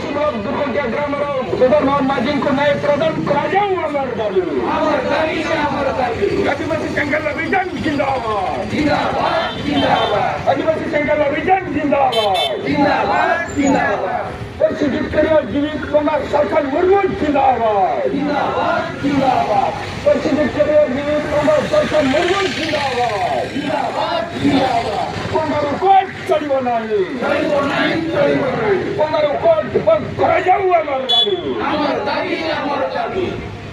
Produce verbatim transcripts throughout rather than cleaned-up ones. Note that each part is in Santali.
ᱥᱩᱞᱚᱵᱷ ᱫᱩᱨᱜᱚ ᱡᱟᱜᱽᱨᱟᱢ ᱨᱮ ᱥᱚᱫᱚᱨ ᱢᱟᱱ ᱢᱟᱹᱡᱷᱤ ᱠᱚ ᱱᱟᱭ ᱯᱨᱚᱫᱟᱱ ᱠᱚᱨᱟ ᱡᱟᱣ ᱟᱢᱟᱨ ᱫᱟᱵᱤ। ᱟᱢᱟᱨ ᱫᱟᱵᱤ, ᱟᱢᱟᱨ ᱫᱟᱵᱤ। ᱟᱹᱫᱤᱵᱟᱹᱥᱤ ᱥᱮᱸᱜᱮᱞ ᱚᱵᱷᱤᱡᱟᱱ ᱡᱤᱱᱫᱟᱵᱟᱫ। ᱡᱤᱱᱫᱟᱵᱟᱫ, ᱡᱤᱱᱫᱟᱵᱟᱫ। ᱟᱹᱫᱤᱵᱟᱹᱥᱤ ᱥᱮᱸᱜᱮᱞ ᱚᱵᱷᱤᱡᱟᱱ ᱡᱤᱱᱫᱟᱵᱟᱫ। ᱡᱤᱱᱫᱟᱵᱟᱫ, ᱡᱤᱱᱫᱟᱵᱟᱫ। ᱯᱟᱹᱨᱥᱤ ᱡᱤᱛᱠᱟᱹᱨᱤᱭᱟᱹ ᱡᱤᱣᱤᱫ ᱵᱚᱸᱜᱟ ᱥᱟᱞᱠᱷᱟᱱ ᱢᱩᱨᱢᱩ ᱡᱤᱱᱫᱟᱵᱟᱫ। ᱡᱤᱱᱫᱟᱵᱟᱫ, ᱡᱤᱱᱫᱟᱵᱟᱫ। ᱯᱟᱹᱨᱥᱤ ᱡᱤᱛᱠᱟᱹᱨᱤᱭᱟᱹ ᱡᱤᱣᱤᱫ ᱵᱚᱸᱜᱟ ᱥᱟᱞᱠᱷᱟᱱ ᱢᱩᱨᱢᱩ ᱡᱤᱱᱫᱟᱵᱟᱫ। ᱡᱤᱱᱫᱟᱵᱟᱫ, ᱡᱤᱱᱫᱟᱵᱟᱫ। ᱠᱚᱝᱜᱟᱨᱩ ᱠᱚᱴ ᱪᱟᱹᱰᱤᱵᱟᱱᱟᱭ। ᱪᱟᱹᱰᱤᱵᱟᱱᱟᱭ, ᱪᱟᱹᱰᱤᱵᱟᱱᱟᱭ। ᱠᱚᱝᱜᱟᱨᱩ ᱠᱚᱴ ᱵᱚᱱᱫ ᱠᱚᱨᱟ ᱡᱟᱣ ᱟᱢᱟᱨ ᱫᱟᱵᱤ। ᱟᱢᱟᱨ ᱫᱟᱵᱤ, ᱟᱢᱟᱨ ᱫᱟᱵᱤ।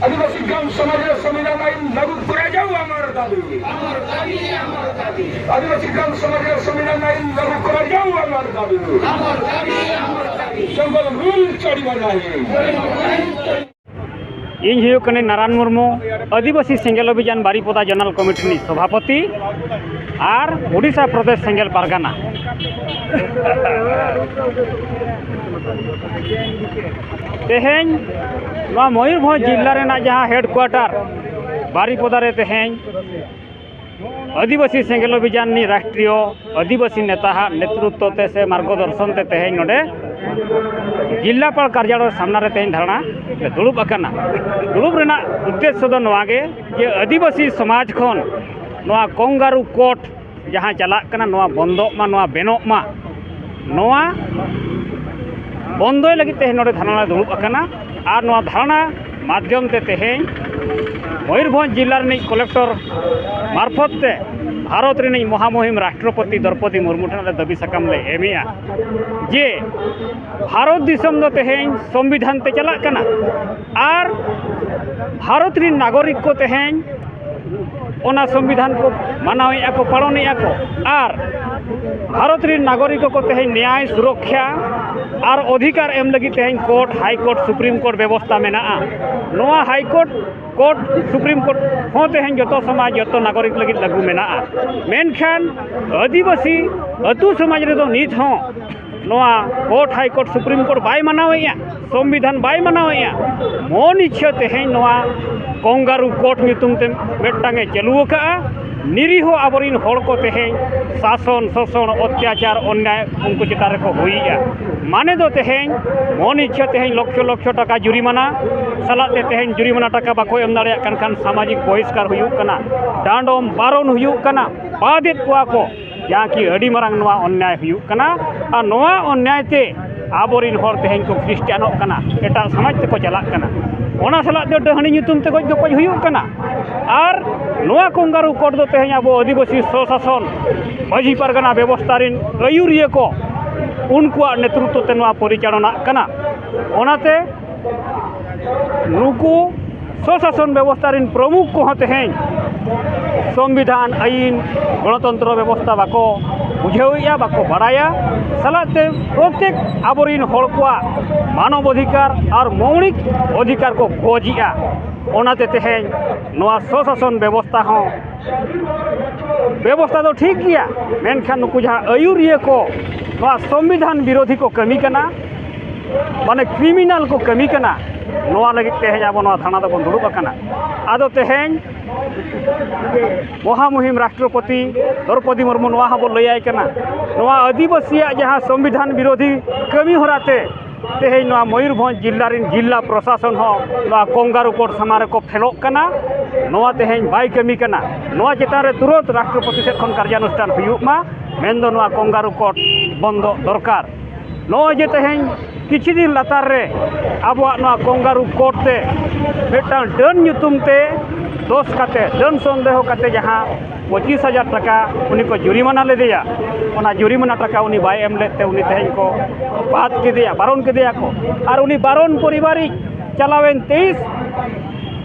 ᱟᱹᱫᱤᱵᱟᱹᱥᱤ ᱜᱨᱟᱢ ᱥᱚᱢᱟᱡᱽ ᱨᱮ ᱥᱚᱝᱵᱤᱫᱷᱟᱱ ᱟᱭᱤᱱ ᱞᱟᱹᱜᱩ ᱠᱚᱨᱟ ᱡᱟᱣ ᱟᱢᱟᱨ ᱫᱟᱵᱤ। ᱟᱢᱟᱨ ᱫᱟᱵᱤ, ᱟᱢᱟᱨ ᱫᱟᱵᱤ। ᱟᱹᱫᱤᱵᱟᱹᱥᱤ ᱜᱨᱟᱢ ᱥᱚᱢᱟᱡᱽ ᱨᱮ ᱥᱚᱝᱵᱤᱫᱷᱟᱱ ᱟᱭᱤᱱ ᱞᱟᱹᱜᱩ ᱠᱚᱨᱟ ᱡᱟᱣ ᱟᱢᱟᱨ ᱫᱟᱵᱤ। ᱟᱢᱟᱨ ᱫᱟᱵᱤ, ᱟᱢᱟᱨ ᱫᱟᱵᱤ। ᱡᱚᱝᱜᱚᱞ ᱨᱩᱞ ᱪᱟᱹᱰᱤᱵᱟᱱᱟᱭ। ᱤᱧ ᱦᱩᱭᱩᱜ ᱠᱟᱹᱱᱟᱹᱧ ᱱᱟᱨᱟᱱ ᱢᱩᱨᱢᱩ, ᱟᱹᱫᱤᱵᱟᱹᱥᱤ ᱥᱮᱸᱜᱮᱞ ᱚᱵᱷᱤᱡᱟᱱ ᱵᱟᱨᱤᱯᱚᱫᱟ ᱡᱚᱱᱟᱞ ᱠᱚᱢᱤᱴᱤ ᱨᱤᱱᱤᱡ ᱥᱚᱵᱷᱟᱯᱚᱛᱤ ᱟᱨ ᱳᱰᱤᱥᱟ ᱯᱨᱚᱫᱮᱥ ᱥᱮᱸᱜᱮᱞ ᱯᱟᱨᱜᱟᱱᱟ᱾ ᱛᱮᱦᱮᱧ ᱱᱚᱣᱟ ᱢᱚᱭᱩᱨᱵᱷᱚᱸᱡᱽ ᱡᱤᱞᱟ ᱨᱮᱱᱟᱜ ᱡᱟᱦᱟᱸ ᱦᱮᱰᱠᱩᱣᱟᱴᱟᱨ ᱵᱟᱨᱤᱯᱚᱫᱟ ᱨᱮ ᱛᱮᱦᱮᱧ ᱟᱹᱫᱤᱵᱟᱹᱥᱤ ᱥᱮᱸᱜᱮᱞ ᱚᱵᱷᱤᱡᱟᱱ ᱨᱤᱱᱤᱡ ᱨᱟᱥᱴᱨᱤᱭᱚ ᱟᱹᱫᱤᱵᱟᱹᱥᱤ ᱱᱮᱛᱟ ᱦᱟᱜ ᱱᱮᱛᱨᱤᱛᱵ ᱛᱮ ᱥᱮ ᱢᱟᱨᱜᱚᱫᱚᱨᱥᱚᱱ ᱛᱮ ᱛᱮᱦᱮᱧ ᱱᱚᱰᱮ ᱡᱤᱞᱟᱯᱟᱞ ᱠᱟᱨᱡᱟᱞᱚᱭ ᱥᱟᱢᱱᱟ ᱨᱮ ᱛᱮᱦᱮᱧ ᱫᱷᱟᱨᱱᱟ ᱞᱮ ᱫᱩᱲᱩᱵ ᱟᱠᱟᱱᱟ᱾ ᱫᱩᱲᱩᱵ ᱨᱮᱱᱟᱜ ᱩᱫᱽᱫᱮᱥᱥᱚ ᱫᱚ ᱱᱚᱣᱟ ᱜᱮ ᱡᱮ ᱟᱹᱫᱤᱵᱟᱹᱥᱤ ᱥᱚᱢᱟᱡᱽ ᱠᱷᱚᱱ ᱱᱚᱣᱟ ᱠᱚᱝᱜᱟᱨᱩ ᱠᱳᱰ ᱡᱟᱦᱟᱸ ᱪᱟᱞᱟᱜ ᱠᱟᱱᱟ, ᱱᱚᱣᱟ ᱵᱚᱱᱫᱚᱜ ᱢᱟ, ᱱᱚᱣᱟ ᱵᱮᱱᱚᱜ ᱢᱟ, ᱱᱚᱣᱟ ᱵᱚᱱᱫᱚᱭ ᱞᱟᱹᱜᱤᱫ ᱛᱮ ᱱᱚᱰᱮ ᱫᱷᱟᱨᱱᱟ ᱞᱮ ᱫᱩᱲᱩᱵ ᱟᱠᱟᱱᱟ᱾ ᱟᱨ ᱱᱚᱣᱟ ᱫᱷᱟᱨᱱᱟ ᱢᱟᱫᱽᱫᱷᱚᱢ ᱛᱮ ᱛᱮᱦᱮᱧ ᱢᱚᱭᱩᱨᱵᱷᱚᱸᱡᱽ ᱡᱤᱞᱟ ᱨᱤᱱᱤᱡ ᱠᱚᱞᱮᱠᱴᱚᱨ ᱢᱟᱨᱯᱷᱚᱛ ᱛᱮ ᱵᱷᱟᱨᱚᱛ ᱨᱤᱱᱤᱡ ᱢᱚᱦᱟᱢᱩᱦᱤᱢ ᱨᱟᱥᱴᱨᱚᱯᱚᱛᱤ ᱫᱨᱚᱣᱯᱚᱫᱤ ᱢᱩᱨᱢᱩ ᱴᱷᱮᱱ ᱟᱞᱮ ᱫᱟᱹᱵᱤ ᱥᱟᱠᱟᱢ ᱞᱮ ᱮᱢᱮᱜᱼᱟ ᱡᱮ ᱵᱷᱟᱨᱚᱛ ᱫᱤᱥᱚᱢ ᱫᱚ ᱛᱮᱦᱮᱧ ᱥᱚᱝᱵᱤᱫᱷᱟᱱ ᱛᱮ ᱪᱟᱞᱟᱜ ᱠᱟᱱᱟ ᱟᱨ ᱵᱷᱟᱨᱚᱛ ᱨᱤᱱ ᱱᱟᱜᱚᱨᱤᱠ ᱠᱚ ᱛᱮᱦᱮᱧ ᱚᱱᱟ ᱥᱚᱝᱵᱤᱫᱷᱟᱱ ᱠᱚ ᱢᱟᱱᱟᱣᱮᱫᱼᱟ ᱠᱚ, ᱯᱟᱞᱚᱱᱮᱫᱼᱟ ᱠᱚ᱾ ᱟᱨ ᱵᱷᱟᱨᱚᱛ ᱨᱤᱱ ᱱᱟᱜᱚᱨᱤᱠ ᱠᱚ ᱛᱮᱦᱮᱧ ᱱᱮᱭᱟᱭ, ᱥᱩᱨᱚᱠᱠᱷᱟ ᱟᱨ ᱚᱫᱷᱤᱠᱟᱨ ᱮᱢ ᱞᱟᱹᱜᱤᱫ ᱛᱮᱦᱮᱧ court, high court, supreme court ᱵᱮᱵᱚᱥᱛᱟ ᱢᱮᱱᱟᱜᱼᱟ᱾ ᱱᱚᱣᱟ high court, court, supreme court ᱦᱚᱸ ᱛᱮᱦᱮᱧ ᱡᱚᱛᱚ ᱥᱚᱢᱟᱡᱽ, ᱡᱚᱛᱚ ᱱᱟᱜᱚᱨᱤᱠ ᱞᱟᱹᱜᱤᱫ ᱞᱟᱹᱜᱩ ᱢᱮᱱᱟᱜᱼᱟ᱾ ᱢᱮᱱᱠᱷᱟᱱ ᱟᱹᱫᱤᱵᱟᱹᱥᱤ ᱟᱹᱛᱩ ᱥᱚᱢᱟᱡᱽ ᱨᱮᱫᱚ ᱱᱤᱛ ᱦᱚᱸ ᱱᱚᱣᱟ court, high court, supreme court ᱵᱟᱭ ᱢᱟᱱᱟᱣᱮᱫᱼᱟ, ᱥᱚᱝᱵᱤᱫᱷᱟᱱ ᱵᱟᱭ ᱢᱟᱱᱟᱣᱮᱫᱼᱟ᱾ ᱢᱚᱱ ᱤᱪᱪᱷᱟᱹ ᱛᱮᱦᱮᱧ ᱱᱚᱣᱟ ᱠᱚᱝᱜᱟᱨᱩ ᱠᱳᱨᱴ ᱧᱩᱛᱩᱢ ᱛᱮ ᱢᱤᱫᱴᱟᱝ ᱮ ᱪᱟᱹᱞᱩ ᱟᱠᱟᱫᱼᱟ᱾ ᱱᱤᱨᱤᱦᱚ ᱟᱵᱚᱨᱤᱱ ᱦᱚᱲ ᱠᱚ ᱛᱮᱦᱮᱧ ᱥᱟᱥᱚᱱ, ᱥᱳᱥᱚᱱ, ᱚᱛᱛᱟᱪᱟᱨ, ᱚᱱᱱᱭᱟᱭ ᱩᱱᱠᱩ ᱪᱮᱛᱟᱱ ᱨᱮᱠᱚ ᱦᱩᱭᱮᱜᱼᱟ᱾ ᱢᱟᱱᱮ ᱫᱚ ᱛᱮᱦᱮᱧ ᱢᱚᱱ ᱤᱪᱪᱷᱟᱹ ᱛᱮᱦᱮᱧ ᱞᱚᱠᱷᱚ ᱞᱚᱠᱷᱚ ᱴᱟᱠᱟ ᱡᱩᱨᱤᱢᱟᱱᱟ ᱥᱟᱞᱟᱜ ᱛᱮ ᱛᱮᱦᱮᱧ ᱡᱩᱨᱤᱢᱟᱱᱟ ᱴᱟᱠᱟ ᱵᱟᱠᱚ ᱮᱢ ᱫᱟᱲᱮᱭᱟᱜ ᱠᱟᱱ ᱠᱷᱟᱱ ᱥᱟᱢᱟᱡᱤᱠ ᱵᱚᱦᱤᱥᱠᱟᱨ ᱦᱩᱭᱩᱜ ᱠᱟᱱᱟ, ᱰᱟᱸᱰᱚᱢ ᱵᱟᱨᱚᱱ ᱦᱩᱭᱩᱜ ᱠᱟᱱᱟ, ᱵᱟᱫᱮᱫ ᱠᱚᱣᱟ ᱠᱚ, ᱡᱟᱦᱟᱸ ᱠᱤ ᱟᱹᱰᱤ ᱢᱟᱨᱟᱝ ᱱᱚᱣᱟ ᱚᱱᱱᱭᱟᱭ ᱦᱩᱭᱩᱜ ᱠᱟᱱᱟ᱾ ᱟᱨ ᱱᱚᱣᱟ ᱚᱱᱱᱭᱟᱭ ᱛᱮ ᱟᱵᱚᱨᱤᱱ ᱦᱚᱲ ᱛᱮᱦᱮᱧ ᱠᱚ ᱠᱷᱨᱤᱥᱴᱟᱱᱚᱜ ᱠᱟᱱᱟ, ᱮᱴᱟᱜ ᱥᱚᱢᱟᱡᱽ ᱛᱮᱠᱚ ᱪᱟᱞᱟᱜ ᱠᱟᱱᱟ᱾ ᱚᱱᱟ ᱥᱟᱞᱟᱜ ᱛᱮ ᱰᱟᱹᱦᱱᱤ ᱧᱩᱛᱩᱢ ᱛᱮ ᱜᱚᱡ ᱜᱚᱯᱚᱡ ᱦᱩᱭᱩᱜ ᱠᱟᱱᱟ᱾ ᱟᱨ ᱱᱚᱣᱟ ᱠᱚᱝᱜᱟᱨᱩ ᱠᱳᱰ ᱫᱚ ᱛᱮᱦᱮᱧ ᱟᱵᱚ ᱟᱹᱫᱤᱵᱟᱹᱥᱤ ᱥᱚᱥᱟᱥᱚᱱ ᱢᱟᱹᱡᱷᱤ ᱯᱟᱨᱜᱟᱱᱟ ᱵᱮᱵᱚᱥᱛᱷᱟ ᱨᱤᱱ ᱟᱹᱭᱩᱨᱤᱭᱟᱹ ᱠᱚ, ᱩᱱᱠᱩᱣᱟᱜ ᱱᱮᱛᱨᱤᱛᱵᱚ ᱛᱮ ᱱᱚᱣᱟ ᱯᱚᱨᱤᱪᱟᱞᱚᱱᱟᱜ ᱠᱟᱱᱟ᱾ ᱚᱱᱟᱛᱮ ᱱᱩᱠᱩ ᱥᱚᱥᱟᱥᱚᱱ ᱵᱮᱵᱚᱥᱛᱷᱟ ᱨᱤᱱ ᱯᱨᱚᱢᱩᱠᱷ ᱠᱚᱦᱚᱸ ᱛᱮᱦᱮᱧ ᱥᱚᱝᱵᱤᱫᱷᱟᱱ, ᱟᱹᱭᱤᱱ, ᱜᱚᱱᱚᱛᱚᱱᱛᱨᱚ ᱵᱮᱵᱚᱥᱛᱷᱟ ᱵᱟᱠᱚ ᱵᱩᱡᱷᱟᱹᱣᱮᱫᱼᱟ, ᱵᱟᱠᱚ ᱵᱟᱲᱟᱭᱟ᱾ ᱥᱟᱞᱟᱜ ᱛᱮ ᱯᱨᱚᱛᱮᱠ ᱟᱵᱚᱨᱤᱱ ᱦᱚᱲ ᱠᱚᱣᱟᱜ ᱢᱟᱱᱚᱵ ᱚᱫᱷᱤᱠᱟᱨ ᱟᱨ ᱢᱳᱣᱞᱤᱠ ᱚᱫᱷᱤᱠᱟᱨ ᱠᱚ ᱜᱚᱡᱮᱜᱼᱟ᱾ ᱚᱱᱟᱛᱮ ᱛᱮᱦᱮᱧ ᱱᱚᱣᱟ ᱥᱚᱥᱟᱥᱚᱱ ᱵᱮᱵᱚᱥᱛᱷᱟ ᱦᱚᱸ ᱵᱮᱵᱚᱥᱛᱷᱟ ᱫᱚ ᱴᱷᱤᱠ ᱜᱮᱭᱟ, ᱢᱮᱱᱠᱷᱟᱱ ᱱᱩᱠᱩ ᱡᱟᱦᱟᱸ ᱟᱹᱭᱩᱨᱤᱭᱟᱹ ᱠᱚ ᱱᱚᱣᱟ ᱥᱚᱝᱵᱤᱫᱷᱟᱱ ᱵᱤᱨᱳᱫᱷᱤ ᱠᱚ ᱠᱟᱹᱢᱤ ᱠᱟᱱᱟ, ᱢᱟᱱᱮ ᱠᱨᱤᱢᱤᱱᱟᱞ ᱠᱚ ᱠᱟᱹᱢᱤ ᱠᱟᱱᱟ, ᱱᱚᱣᱟ ᱞᱟᱹᱜᱤᱫ ᱛᱮᱦᱮᱧ ᱟᱵᱚ ᱱᱚᱣᱟ ᱫᱷᱟᱨᱱᱟ ᱫᱚᱵᱚᱱ ᱫᱩᱲᱩᱵ ᱟᱠᱟᱱᱟ᱾ ᱟᱫᱚ ᱛᱮᱦᱮᱧ ᱢᱚᱦᱟᱢᱩᱦᱤᱢ ᱨᱟᱥᱴᱨᱚᱯᱚᱛᱤ ᱫᱨᱚᱯᱚᱫᱤ ᱢᱩᱨᱢᱩ ᱱᱚᱣᱟ ᱦᱚᱸᱵᱚᱱ ᱞᱟᱹᱭᱟᱭ ᱠᱟᱱᱟ, ᱱᱚᱣᱟ ᱟᱹᱫᱤᱵᱟᱹᱥᱤᱭᱟᱜ ᱡᱟᱦᱟᱸ ᱥᱚᱝᱵᱤᱫᱷᱟᱱ ᱵᱤᱨᱳᱫᱷᱤ ᱠᱟᱹᱢᱤ ᱦᱚᱨᱟ ᱛᱮ ᱛᱮᱦᱮᱧ ᱱᱚᱣᱟ ᱢᱚᱭᱩᱨᱵᱷᱚᱸᱡᱽ ᱡᱤᱞᱟ ᱨᱤᱱ ᱡᱤᱞᱟ ᱯᱨᱚᱥᱟᱥᱚᱱ ᱦᱚᱸ ᱱᱚᱣᱟ ᱠᱚᱝᱜᱟᱨᱩ ᱠᱳᱰ ᱥᱟᱢᱟᱝ ᱨᱮᱠᱚ ᱯᱷᱮᱞᱚᱜ ᱠᱟᱱᱟ᱾ ᱱᱚᱣᱟ ᱛᱮᱦᱮᱧ ᱵᱟᱭ ᱠᱟᱹᱢᱤ ᱠᱟᱱᱟ᱾ ᱱᱚᱣᱟ ᱪᱮᱛᱟᱱ ᱨᱮ ᱛᱩᱨᱟᱹᱛ ᱨᱟᱥᱴᱨᱚᱯᱚᱛᱤ ᱥᱮᱫ ᱠᱷᱚᱱ ᱠᱟᱨᱡᱟᱱᱩᱥᱴᱷᱟᱱ ᱦᱩᱭᱩᱜ ᱢᱟ, ᱢᱮᱱᱫᱚ ᱱᱚᱣᱟ ᱠᱚᱝᱜᱟᱨᱩ ᱠᱳᱰ ᱵᱚᱱᱫᱚ ᱫᱚᱨᱠᱟᱨ᱾ ᱱᱚᱜᱼᱚᱭ ᱡᱮ ᱛᱮᱦᱮᱧ ᱠᱤᱪᱷᱩ ᱫᱤᱱ ᱞᱟᱛᱟᱨ ᱨᱮ ᱟᱵᱚᱣᱟᱜ ᱱᱚᱣᱟ ᱠᱚᱝᱜᱟᱨᱩ ᱠᱳᱰ ᱛᱮ ᱢᱤᱫᱴᱟᱝ ᱰᱟᱹᱱ ᱧᱩᱛᱩᱢ ᱛᱮ ᱫᱳᱥ ᱠᱟᱛᱮ, ᱰᱟᱹᱱ ᱥᱚᱱᱫᱮᱦᱚ ᱠᱟᱛᱮ ᱡᱟᱦᱟᱸ ᱯᱚᱸᱪᱤᱥ ᱦᱟᱡᱟᱨ ᱴᱟᱠᱟ ᱩᱱᱤ ᱠᱚ ᱡᱩᱨᱤᱢᱟᱱᱟ ᱞᱮᱫᱮᱭᱟ, ᱚᱱᱟ ᱡᱩᱨᱤᱢᱟᱱᱟ ᱴᱟᱠᱟ ᱩᱱᱤ ᱵᱟᱭ ᱮᱢ ᱞᱮᱫ ᱛᱮ ᱩᱱᱤ ᱛᱮᱦᱮᱧ ᱠᱚ ᱵᱟᱫ ᱠᱮᱫᱮᱭᱟ, ᱵᱟᱨᱚᱱ ᱠᱮᱫᱮᱭᱟ ᱠᱚ᱾ ᱟᱨ ᱩᱱᱤ ᱵᱟᱨᱚᱱ ᱯᱚᱨᱤᱵᱟᱨᱤᱡ ᱪᱟᱞᱟᱣᱮᱱ ᱛᱮᱭᱤᱥ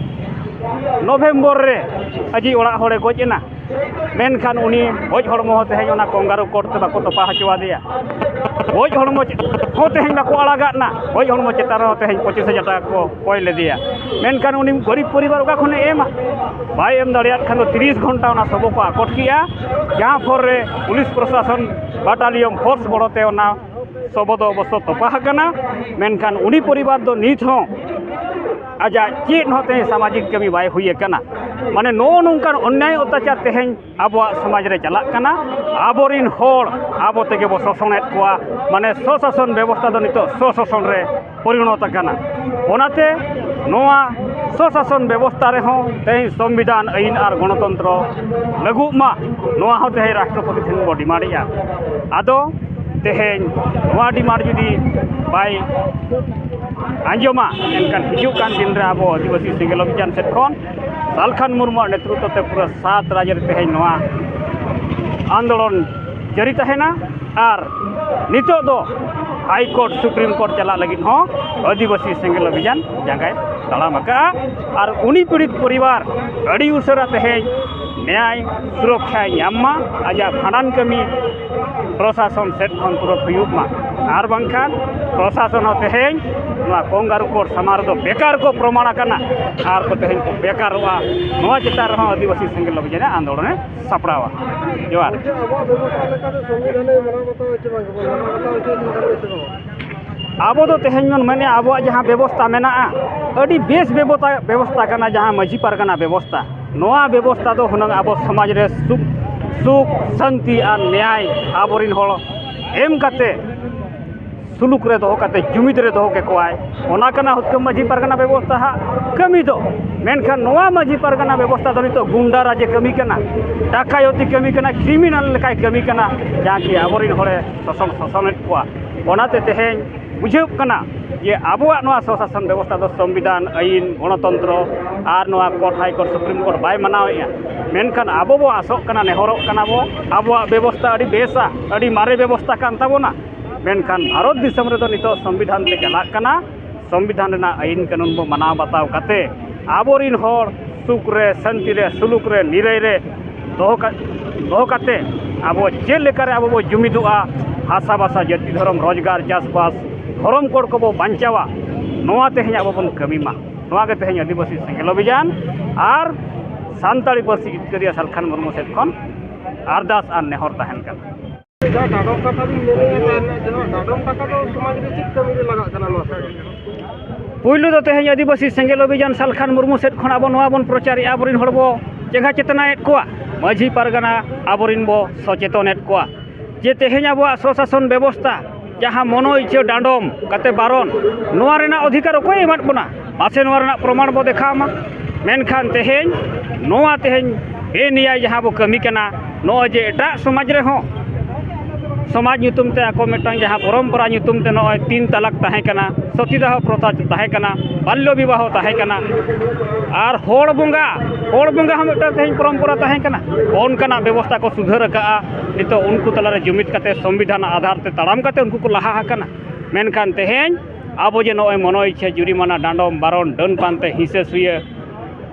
ᱱᱚᱵᱷᱮᱢᱵᱚᱨ ᱨᱮ ᱟᱡᱤᱡ ᱚᱲᱟᱜ ᱦᱚᱲᱮ ᱜᱚᱡ ᱮᱱᱟ᱾ ᱢᱮᱱᱠᱷᱟᱱ ᱩᱱᱤ ᱜᱚᱡ ᱦᱚᱲᱢᱚ ᱦᱚᱸ ᱛᱮᱦᱮᱧ ᱚᱱᱟ ᱠᱚᱝᱜᱟᱨᱩ ᱠᱳᱰ ᱛᱮ ᱵᱟᱠᱚ ᱛᱚᱯᱟ ᱦᱚᱪᱚ ᱟᱫᱮᱭᱟ᱾ ᱜᱚᱡ ᱦᱚᱲᱢᱚ ᱪᱮ-, ᱦᱚᱸ ᱛᱮᱦᱮᱧ ᱵᱟᱠᱚ ᱟᱲᱟᱜᱟᱫ ᱱᱟ᱾ ᱜᱚᱡ ᱦᱚᱲᱢᱚ ᱪᱮᱛᱟᱱ ᱨᱮᱦᱚᱸ ᱛᱮᱦᱮᱧ ᱯᱚᱸᱪᱤᱥ ᱦᱟᱡᱟᱨ ᱴᱟᱠᱟ ᱠᱚ ᱠᱚᱭ ᱞᱮᱫᱮᱭᱟ᱾ ᱢᱮᱱᱠᱷᱟᱱ ᱩᱱᱤ ᱜᱚᱨᱤᱵ ᱯᱚᱨᱤᱵᱟᱨ ᱚᱠᱟ ᱠᱷᱚᱱᱮ ᱮᱢᱟ? ᱵᱟᱭ ᱮᱢ ᱫᱟᱲᱮᱭᱟᱫ ᱠᱷᱟᱱ ᱫᱚ ᱛᱤᱨᱤᱥ ᱜᱷᱚᱱᱴᱟ ᱚᱱᱟ ᱥᱚᱵᱚ ᱠᱚ ᱟᱠᱚᱴ ᱠᱮᱜᱼᱟ, ᱡᱟᱦᱟᱸ ᱯᱷᱚᱨ ᱨᱮ ᱯᱩᱞᱤᱥ ᱯᱨᱚᱥᱟᱥᱚᱱ ᱵᱟᱴᱟᱞᱤᱭᱚᱱ ᱯᱷᱳᱨᱥ ᱜᱚᱲᱚ ᱛᱮ ᱚᱱᱟ ᱥᱚᱵᱚ ᱫᱚ ᱚᱵᱚᱥᱥᱚ ᱛᱚᱯᱟ ᱟᱠᱟᱱᱟ᱾ ᱢᱮᱱᱠᱷᱟᱱ ᱩᱱᱤ ᱯᱚᱨᱤᱵᱟᱨ ᱫᱚ ᱱᱤᱛ ᱦᱚᱸ ᱟᱡᱟᱜ ᱪᱮᱫ ᱦᱚᱸ ᱛᱮᱦᱮᱧ ᱥᱟᱢᱟᱡᱤᱠ ᱠᱟᱹᱢᱤ ᱵᱟᱭ ᱦᱩᱭ ᱟᱠᱟᱱᱟ᱾ ᱢᱟᱱᱮ ᱱᱚᱜᱼᱚ ᱱᱚᱝᱠᱟᱱ ᱚᱱᱱᱭᱟᱭ ᱚᱛᱛᱟᱪᱟᱨ ᱛᱮᱦᱮᱧ ᱟᱵᱚᱣᱟᱜ ᱥᱚᱢᱟᱡᱽ ᱨᱮ ᱪᱟᱞᱟᱜ ᱠᱟᱱᱟ᱾ ᱟᱵᱚᱨᱤᱱ ᱦᱚᱲ ᱟᱵᱚ ᱛᱮᱜᱮ ᱵᱚ ᱥᱳᱥᱚᱱᱮᱫ ᱠᱚᱣᱟ᱾ ᱢᱟᱱᱮ ᱥᱚᱥᱟᱥᱚᱱ ᱵᱮᱵᱚᱥᱛᱷᱟ ᱫᱚ ᱱᱤᱛᱚᱜ ᱥᱚᱥᱳᱥᱚᱱ ᱨᱮ ᱯᱚᱨᱤᱱᱚᱛ ᱟᱠᱟᱱᱟ᱾ ᱚᱱᱟᱛᱮ ᱱᱚᱣᱟ ᱥᱚᱥᱟᱥᱚᱱ ᱵᱮᱵᱚᱥᱛᱷᱟ ᱨᱮᱦᱚᱸ ᱛᱮᱦᱮᱧ ᱥᱚᱝᱵᱤᱫᱷᱟᱱ ᱟᱹᱭᱤᱱ ᱟᱨ ᱜᱚᱱᱚᱛᱚᱱᱛᱨᱚ ᱞᱟᱹᱜᱩᱜ ᱢᱟ, ᱱᱚᱣᱟ ᱦᱚᱸ ᱛᱮᱦᱮᱧ ᱨᱟᱥᱴᱨᱚᱯᱚᱛᱤ ᱴᱷᱮᱱ ᱵᱚ ᱰᱤᱢᱟᱱᱰᱮᱜᱼᱟ᱾ ᱟᱫᱚ ᱛᱮᱦᱮᱧ ᱱᱚᱣᱟ ᱰᱤᱢᱟᱱᱰ ᱡᱩᱫᱤ ᱵᱟᱭ ᱟᱸᱡᱚᱢᱟ, ᱮᱱᱠᱷᱟᱱ ᱦᱤᱡᱩᱜ ᱠᱟᱱ ᱫᱤᱱ ᱨᱮ ᱟᱵᱚ ᱟᱹᱫᱤᱵᱟᱹᱥᱤ ᱥᱮᱸᱜᱮᱞ ᱚᱵᱷᱤᱡᱟᱱ ᱥᱮᱫ ᱠᱷᱚᱱ ᱥᱟᱞᱠᱷᱟᱱ ᱢᱩᱨᱢᱩᱣᱟᱜ ᱱᱮᱛᱨᱤᱛᱵ ᱛᱮ ᱯᱩᱨᱟᱹ ᱥᱟᱛ ᱨᱟᱡᱽ ᱨᱮ ᱛᱮᱦᱮᱧ ᱱᱚᱣᱟ ᱟᱱᱫᱳᱞᱚᱱ ᱡᱟᱹᱨᱤ ᱛᱟᱦᱮᱱᱟ᱾ ᱟᱨ ᱱᱤᱛᱚᱜ ᱫᱚ ᱦᱟᱭ ᱠᱳᱨᱴ, ᱥᱩᱯᱨᱤᱢ ᱠᱳᱨᱴ ᱪᱟᱞᱟᱜ ᱞᱟᱹᱜᱤᱫ ᱦᱚᱸ ᱟᱹᱫᱤᱵᱟᱹᱥᱤ ᱥᱮᱸᱜᱮᱞ ᱚᱵᱷᱤᱡᱟᱱ ᱡᱟᱸᱜᱟᱭ ᱛᱟᱲᱟᱢ ᱟᱠᱟᱫᱼᱟ᱾ ᱟᱨ ᱩᱱᱤ ᱯᱤᱲᱤᱛ ᱯᱚᱨᱤᱵᱟᱨ ᱟᱹᱰᱤ ᱩᱥᱟᱹᱨᱟ ᱛᱮᱦᱮᱧ ᱱᱮᱭᱟᱭ ᱥᱩᱨᱚᱠᱠᱷᱟᱭ ᱧᱟᱢ ᱢᱟ, ᱟᱡᱟᱜ ᱵᱷᱟᱸᱰᱟᱱ ᱠᱟᱹᱢᱤ ᱯᱨᱚᱥᱟᱥᱚᱱ ᱥᱮᱫ ᱠᱷᱚᱱ ᱛᱩᱨᱟᱹᱛ ᱦᱩᱭᱩᱜ ᱢᱟ᱾ ᱟᱨ ᱵᱟᱝᱠᱷᱟᱱ ᱯᱨᱚᱥᱟᱥᱚᱱ ᱦᱚᱸ ᱛᱮᱦᱮᱧ ᱱᱚᱣᱟ ᱠᱚᱝᱜᱟᱨᱩ ᱠᱳᱨᱴ ᱥᱟᱢᱟᱝ ᱨᱮᱫᱚ ᱵᱮᱠᱟᱨ ᱠᱚ ᱯᱨᱚᱢᱟᱬ ᱟᱠᱟᱱᱟ ᱟᱨ ᱠᱚ ᱛᱮᱦᱮᱧ ᱠᱚ ᱵᱮᱠᱟᱨᱚᱜᱼᱟ᱾ ᱱᱚᱣᱟ ᱪᱮᱛᱟᱱ ᱨᱮᱦᱚᱸ ᱟᱹᱫᱤᱵᱟᱹᱥᱤ ᱥᱮᱸᱜᱮᱞ ᱚᱵᱷᱤᱡᱟᱱ ᱟᱱᱫᱳᱞᱚᱱᱮ ᱥᱟᱯᱲᱟᱣᱟ᱾ ᱡᱚᱦᱟᱨ᱾ ᱜᱚᱢᱠᱮ, ᱟᱵᱚᱣᱟᱜ ᱵᱮᱵᱚᱥᱛᱷᱟ ᱞᱮᱠᱟᱛᱮ ᱥᱚᱝᱵᱤᱫᱷᱟᱱᱮ ᱢᱟᱱᱟᱣ ᱵᱟᱛᱟᱣᱟ ᱪᱮ ᱵᱟᱝ? ᱢᱟᱱᱟᱣ ᱵᱟᱛᱟᱣ ᱦᱚᱪᱚᱭᱮᱫ ᱵᱚᱱᱟ ᱥᱮ ᱵᱟᱝ? ᱟᱵᱚ ᱫᱚ ᱛᱮᱦᱮᱧ ᱵᱚᱱ ᱢᱮᱱᱮᱫᱼᱟ, ᱟᱵᱚᱣᱟᱜ ᱡᱟᱦᱟᱸ ᱵᱮᱵᱚᱥᱛᱷᱟ ᱢᱮᱱᱟᱜᱼᱟ, ᱟᱹᱰᱤ ᱵᱮᱥ ᱵᱮᱵᱚᱥᱛᱷᱟ, ᱵᱮᱵᱚᱥᱛᱷᱟ ᱠᱟᱱᱟ, ᱡᱟᱦᱟᱸ ᱢᱟᱹᱡᱷᱤ ᱯᱟᱨᱜᱟᱱᱟ ᱵᱮᱵᱚᱥᱛᱷᱟ᱾ ᱱᱚᱣᱟ ᱵᱮᱵᱚᱥᱛᱷᱟ ᱫᱚ ᱦᱩᱱᱟᱹᱝ ᱟᱵᱚ ᱥᱚᱢᱟᱡᱽ ᱨᱮ ᱥᱩᱠ, ᱥᱩᱠ, ᱥᱟᱹᱱᱛᱤ ᱟᱨ ᱱᱮᱭᱟᱭ ᱟᱵᱚᱨᱤᱱ ᱦᱚᱲ ᱮᱢ ᱠᱟᱛᱮ, ᱥᱩᱞᱩᱠ ᱨᱮ ᱫᱚᱦᱚ ᱠᱟᱛᱮ, ᱡᱩᱢᱤᱫ ᱨᱮ ᱫᱚᱦᱚ ᱠᱮᱠᱚᱣᱟᱭ᱾ ᱚᱱᱟ ᱠᱟᱱᱟ ᱦᱩᱛᱠᱟᱹᱢ ᱢᱟᱹᱡᱷᱤ ᱯᱟᱨᱜᱟᱱᱟ ᱵᱮᱵᱚᱥᱛᱷᱟ ᱦᱟᱸᱜ ᱠᱟᱹᱢᱤ ᱫᱚ᱾ ᱢᱮᱱᱠᱷᱟᱱ ᱱᱚᱣᱟ ᱢᱟᱹᱡᱷᱤ ᱯᱟᱨᱜᱟᱱᱟ ᱵᱮᱵᱚᱥᱛᱷᱟ ᱫᱚ ᱱᱤᱛᱚᱜ ᱜᱩᱱᱰᱟ ᱨᱟᱡᱽ ᱮ ᱠᱟᱹᱢᱤ ᱠᱟᱱᱟ, ᱰᱟᱠᱟᱭᱚᱛᱤ ᱠᱟᱹᱢᱤ ᱠᱟᱱᱟ, ᱠᱨᱤᱢᱤᱱᱟᱞ ᱞᱮᱠᱟᱭ ᱠᱟᱹᱢᱤ ᱠᱟᱱᱟ, ᱡᱟᱦᱟᱸ ᱠᱤ ᱟᱵᱚᱨᱤᱱ ᱦᱚᱲᱮ ᱥᱚᱥᱚᱱ ᱥᱚᱥᱚᱱᱮᱫ ᱠᱚᱣᱟ᱾ ᱚᱱᱟᱛᱮ ᱛᱮᱦᱮᱧ ᱵᱩᱡᱷᱟᱹᱜ ᱠᱟᱱᱟ ᱡᱮ ᱟᱵᱚᱣᱟᱜ ᱱᱚᱣᱟ ᱥᱚᱥᱟᱥᱚᱱ ᱵᱮᱵᱚᱥᱛᱷᱟ ᱫᱚ ᱥᱚᱝᱵᱤᱫᱷᱟᱱ, ᱟᱹᱭᱤᱱ, ᱜᱚᱱᱚᱛᱚᱱᱛᱨᱚ ᱟᱨ ᱱᱚᱣᱟ court, high court, supreme court ᱵᱟᱭ ᱢᱟᱱᱟᱣᱮᱫᱼᱟ᱾ ᱢᱮᱱᱠᱷᱟᱱ ᱟᱵᱚ ᱵᱚ ᱟᱥᱚᱜ ᱠᱟᱱᱟ, ᱱᱮᱦᱚᱨᱚᱜ ᱠᱟᱱᱟ ᱵᱚ, ᱟᱵᱚᱣᱟᱜ ᱵᱮᱵᱚᱥᱛᱷᱟ ᱟᱹᱰᱤ ᱵᱮᱥᱟ, ᱟᱹᱰᱤ ᱢᱟᱨᱮ ᱵᱮᱵᱚᱥᱛᱷᱟ ᱠᱟᱱ ᱛᱟᱵᱚᱱᱟ᱾ ᱢᱮᱱᱠᱷᱟᱱ ᱵᱷᱟᱨᱚᱛ ᱫᱤᱥᱚᱢ ᱨᱮᱫᱚ ᱱᱤᱛᱚᱜ ᱥᱚᱝᱵᱤᱫᱷᱟᱱ ᱛᱮ ᱪᱟᱞᱟᱜ ᱠᱟᱱᱟ᱾ ᱥᱚᱝᱵᱤᱫᱷᱟᱱ ᱨᱮᱱᱟᱜ ᱟᱹᱭᱤᱱ ᱠᱟᱹᱱᱩᱱ ᱵᱚ ᱢᱟᱱᱟᱣ ᱵᱟᱛᱟᱣ ᱠᱟᱛᱮ ᱟᱵᱚᱨᱤᱱ ᱦᱚᱲ ᱥᱩᱠ ᱨᱮ, ᱥᱟᱹᱱᱛᱤ ᱨᱮ, ᱥᱩᱞᱩᱠ ᱨᱮ, ᱱᱤᱨᱟᱹᱭ ᱨᱮ ᱫᱚᱦᱚ ᱠᱟ-, ᱫᱚᱦᱚ ᱠᱟᱛᱮ ᱟᱵᱚ ᱪᱮᱫ ᱞᱮᱠᱟᱨᱮ ᱟᱵᱚ ᱵᱚ ᱡᱩᱢᱤᱫᱚᱜᱼᱟ, ᱦᱟᱥᱟ ᱵᱷᱟᱥᱟ, ᱡᱟᱹᱛᱤ, ᱫᱷᱚᱨᱚᱢ, ᱨᱳᱡᱽᱜᱟᱨ, ᱪᱟᱥᱵᱟᱥ, ᱫᱷᱚᱨᱚᱢ ᱠᱳᱰ ᱠᱚᱵᱚ ᱵᱟᱧᱪᱟᱣᱟ, ᱱᱚᱣᱟ ᱛᱮᱦᱮᱧ ᱟᱵᱚ ᱵᱚᱱ ᱠᱟᱹᱢᱤ ᱢᱟ᱾ ᱱᱚᱣᱟ ᱜᱮ ᱛᱮᱦᱮᱧ ᱟᱹᱫᱤᱵᱟᱹᱥᱤ ᱥᱮᱸᱜᱮᱞ ᱚᱵᱷᱤᱡᱟᱱ ᱟᱨ ᱥᱟᱱᱛᱟᱲᱤ ᱯᱟᱹᱨᱥᱤ ᱡᱤᱛᱠᱟᱹᱨᱤᱭᱟᱹ ᱥᱟᱞᱠᱷᱟᱱ ᱢᱩᱨᱢᱩ ᱥᱮᱫ ᱠᱷᱚᱱ ᱟᱨᱫᱟᱥ ᱟᱨ ᱱᱮᱦᱚᱨ ᱛᱟᱦᱮᱱ ᱠᱟᱱᱟ᱾ ᱡᱟᱦᱟᱸ ᱰᱟᱸᱰᱚᱢ ᱠᱟᱛᱷᱟ ᱵᱤᱱ ᱢᱮᱱᱮᱫᱼᱟ, ᱡᱟᱦᱟᱸ ᱰᱟᱸᱰᱚᱢ ᱠᱟᱛᱷᱟ ᱫᱚ ᱥᱚᱢᱟᱡᱽ ᱨᱮ ᱪᱮᱫ ᱠᱟᱹᱢᱤ ᱨᱮ ᱞᱟᱜᱟᱜ ᱠᱟᱱᱟ ᱱᱚᱣᱟ ᱠᱚᱫᱚ? ᱯᱩᱭᱞᱩ ᱫᱚ ᱛᱮᱦᱮᱧ ᱟᱹᱫᱤᱵᱟᱹᱥᱤ ᱥᱮᱸᱜᱮᱞ ᱚᱵᱷᱤᱡᱟᱱ ᱥᱟᱞᱠᱷᱟᱱ ᱢᱩᱨᱢᱩ ᱥᱮᱫ ᱠᱷᱚᱱ ᱟᱵᱚ ᱱᱚᱣᱟ ᱵᱚᱱ ᱯᱨᱚᱪᱟᱨᱮᱫᱼᱟ, ᱟᱵᱚᱨᱮᱱ ᱦᱚᱲ ᱵᱚ ᱪᱮᱸᱜᱷᱟ ᱪᱮᱛᱱᱟᱭᱮᱫ ᱠᱚᱣᱟ, ᱢᱟᱹᱡᱷᱤ ᱯᱟᱨᱜᱟᱱᱟ ᱟᱵᱚᱨᱮᱱ ᱵᱚ ᱥᱚᱪᱮᱛᱚᱱᱮᱫ ᱠᱚᱣᱟ ᱡᱮ ᱛᱮᱦᱮᱧ ᱟᱵᱚᱣᱟᱜ ᱥᱚᱥᱟᱥᱚᱱ ᱵᱮᱵᱚᱥᱛᱷᱟ ᱡᱟᱦᱟᱸ ᱢᱚᱱᱚ ᱤᱪᱪᱷᱟᱹ ᱰᱟᱸᱰᱚᱢ ᱠᱟᱛᱮ ᱵᱟᱨᱚᱱ, ᱱᱚᱣᱟ ᱨᱮᱱᱟᱜ ᱚᱫᱷᱤᱠᱟᱨ ᱚᱠᱚᱭᱮ ᱮᱢᱟᱫ ᱵᱚᱱᱟ? ᱢᱟᱥᱮ ᱱᱚᱣᱟ ᱨᱮᱱᱟᱜ ᱯᱨᱚᱢᱟᱬ ᱵᱚ ᱫᱮᱠᱷᱟᱣ ᱢᱟ᱾ ᱢᱮᱱᱠᱷᱟᱱ ᱛᱮᱦᱮᱧ ᱱᱚᱣᱟ ᱛᱮᱦᱮᱧ ᱵᱮᱱᱮᱭᱟᱭ ᱡᱟᱦᱟᱸ ᱵᱚ ᱠᱟᱹᱢᱤ ᱠᱟᱱᱟ, ᱱᱚᱜᱼᱚᱭ ᱡᱮ ᱮᱴᱟᱜ ᱥᱚᱢᱟᱡᱽ ᱨᱮᱦᱚᱸ ᱥᱚᱢᱟᱡᱽ ᱧᱩᱛᱩᱢ ᱛᱮ ᱟᱠᱚ ᱢᱤᱫᱴᱟᱝ ᱡᱟᱦᱟᱸ ᱯᱚᱨᱚᱢᱯᱚᱨᱟ ᱧᱩᱛᱩᱢ ᱛᱮ ᱱᱚᱜᱼᱚᱭ ᱛᱤᱱ ᱛᱟᱞᱟᱠ ᱛᱟᱦᱮᱸ ᱠᱟᱱᱟ, ᱥᱚᱛᱤᱫᱟᱦᱚ ᱯᱨᱚᱛᱷᱟ ᱛᱟᱦᱮᱸ ᱠᱟᱱᱟ, ᱵᱟᱞᱞᱚ ᱵᱤᱵᱟᱦᱚ ᱛᱟᱦᱮᱸ ᱠᱟᱱᱟ, ᱟᱨ ᱦᱚᱲ ᱵᱚᱸᱜᱟ, ᱦᱚᱲ ᱵᱚᱸᱜᱟ ᱦᱚᱸ ᱢᱤᱫᱴᱟᱝ ᱛᱮᱦᱮᱧ ᱯᱚᱨᱚᱢᱯᱚᱨᱟ ᱛᱟᱦᱮᱸ ᱠᱟᱱᱟ᱾ ᱚᱱᱠᱟᱱᱟᱜ ᱵᱮᱵᱚᱥᱛᱷᱟ ᱠᱚ ᱥᱩᱫᱷᱟᱹᱨ ᱟᱠᱟᱜᱼᱟ᱾ ᱱᱤᱛᱚᱜ ᱩᱱᱠᱩ ᱛᱟᱞᱟᱨᱮ ᱡᱩᱢᱤᱫ ᱠᱟᱛᱮ ᱥᱚᱝᱵᱤᱫᱷᱟᱱ ᱟᱫᱷᱟᱨ ᱛᱮ ᱛᱟᱲᱟᱢ ᱠᱟᱛᱮ ᱩᱱᱠᱩ ᱠᱚ ᱞᱟᱦᱟ ᱟᱠᱟᱱᱟ᱾ ᱢᱮᱱᱠᱷᱟᱱ ᱛᱮᱦᱮᱧ ᱟᱵᱚ ᱡᱮ ᱱᱚᱜᱼᱚᱭ ᱢᱚᱱᱚ ᱤᱪᱪᱷᱟᱹ ᱡᱩᱨᱤᱢᱟᱱᱟ, ᱰᱟᱸᱰᱚᱢ, ᱵᱟᱨᱚᱱ, ᱰᱟᱹᱱ ᱯᱟᱱᱛᱮ, ᱦᱤᱸᱥᱟᱹ ᱥᱩᱭᱟᱹ,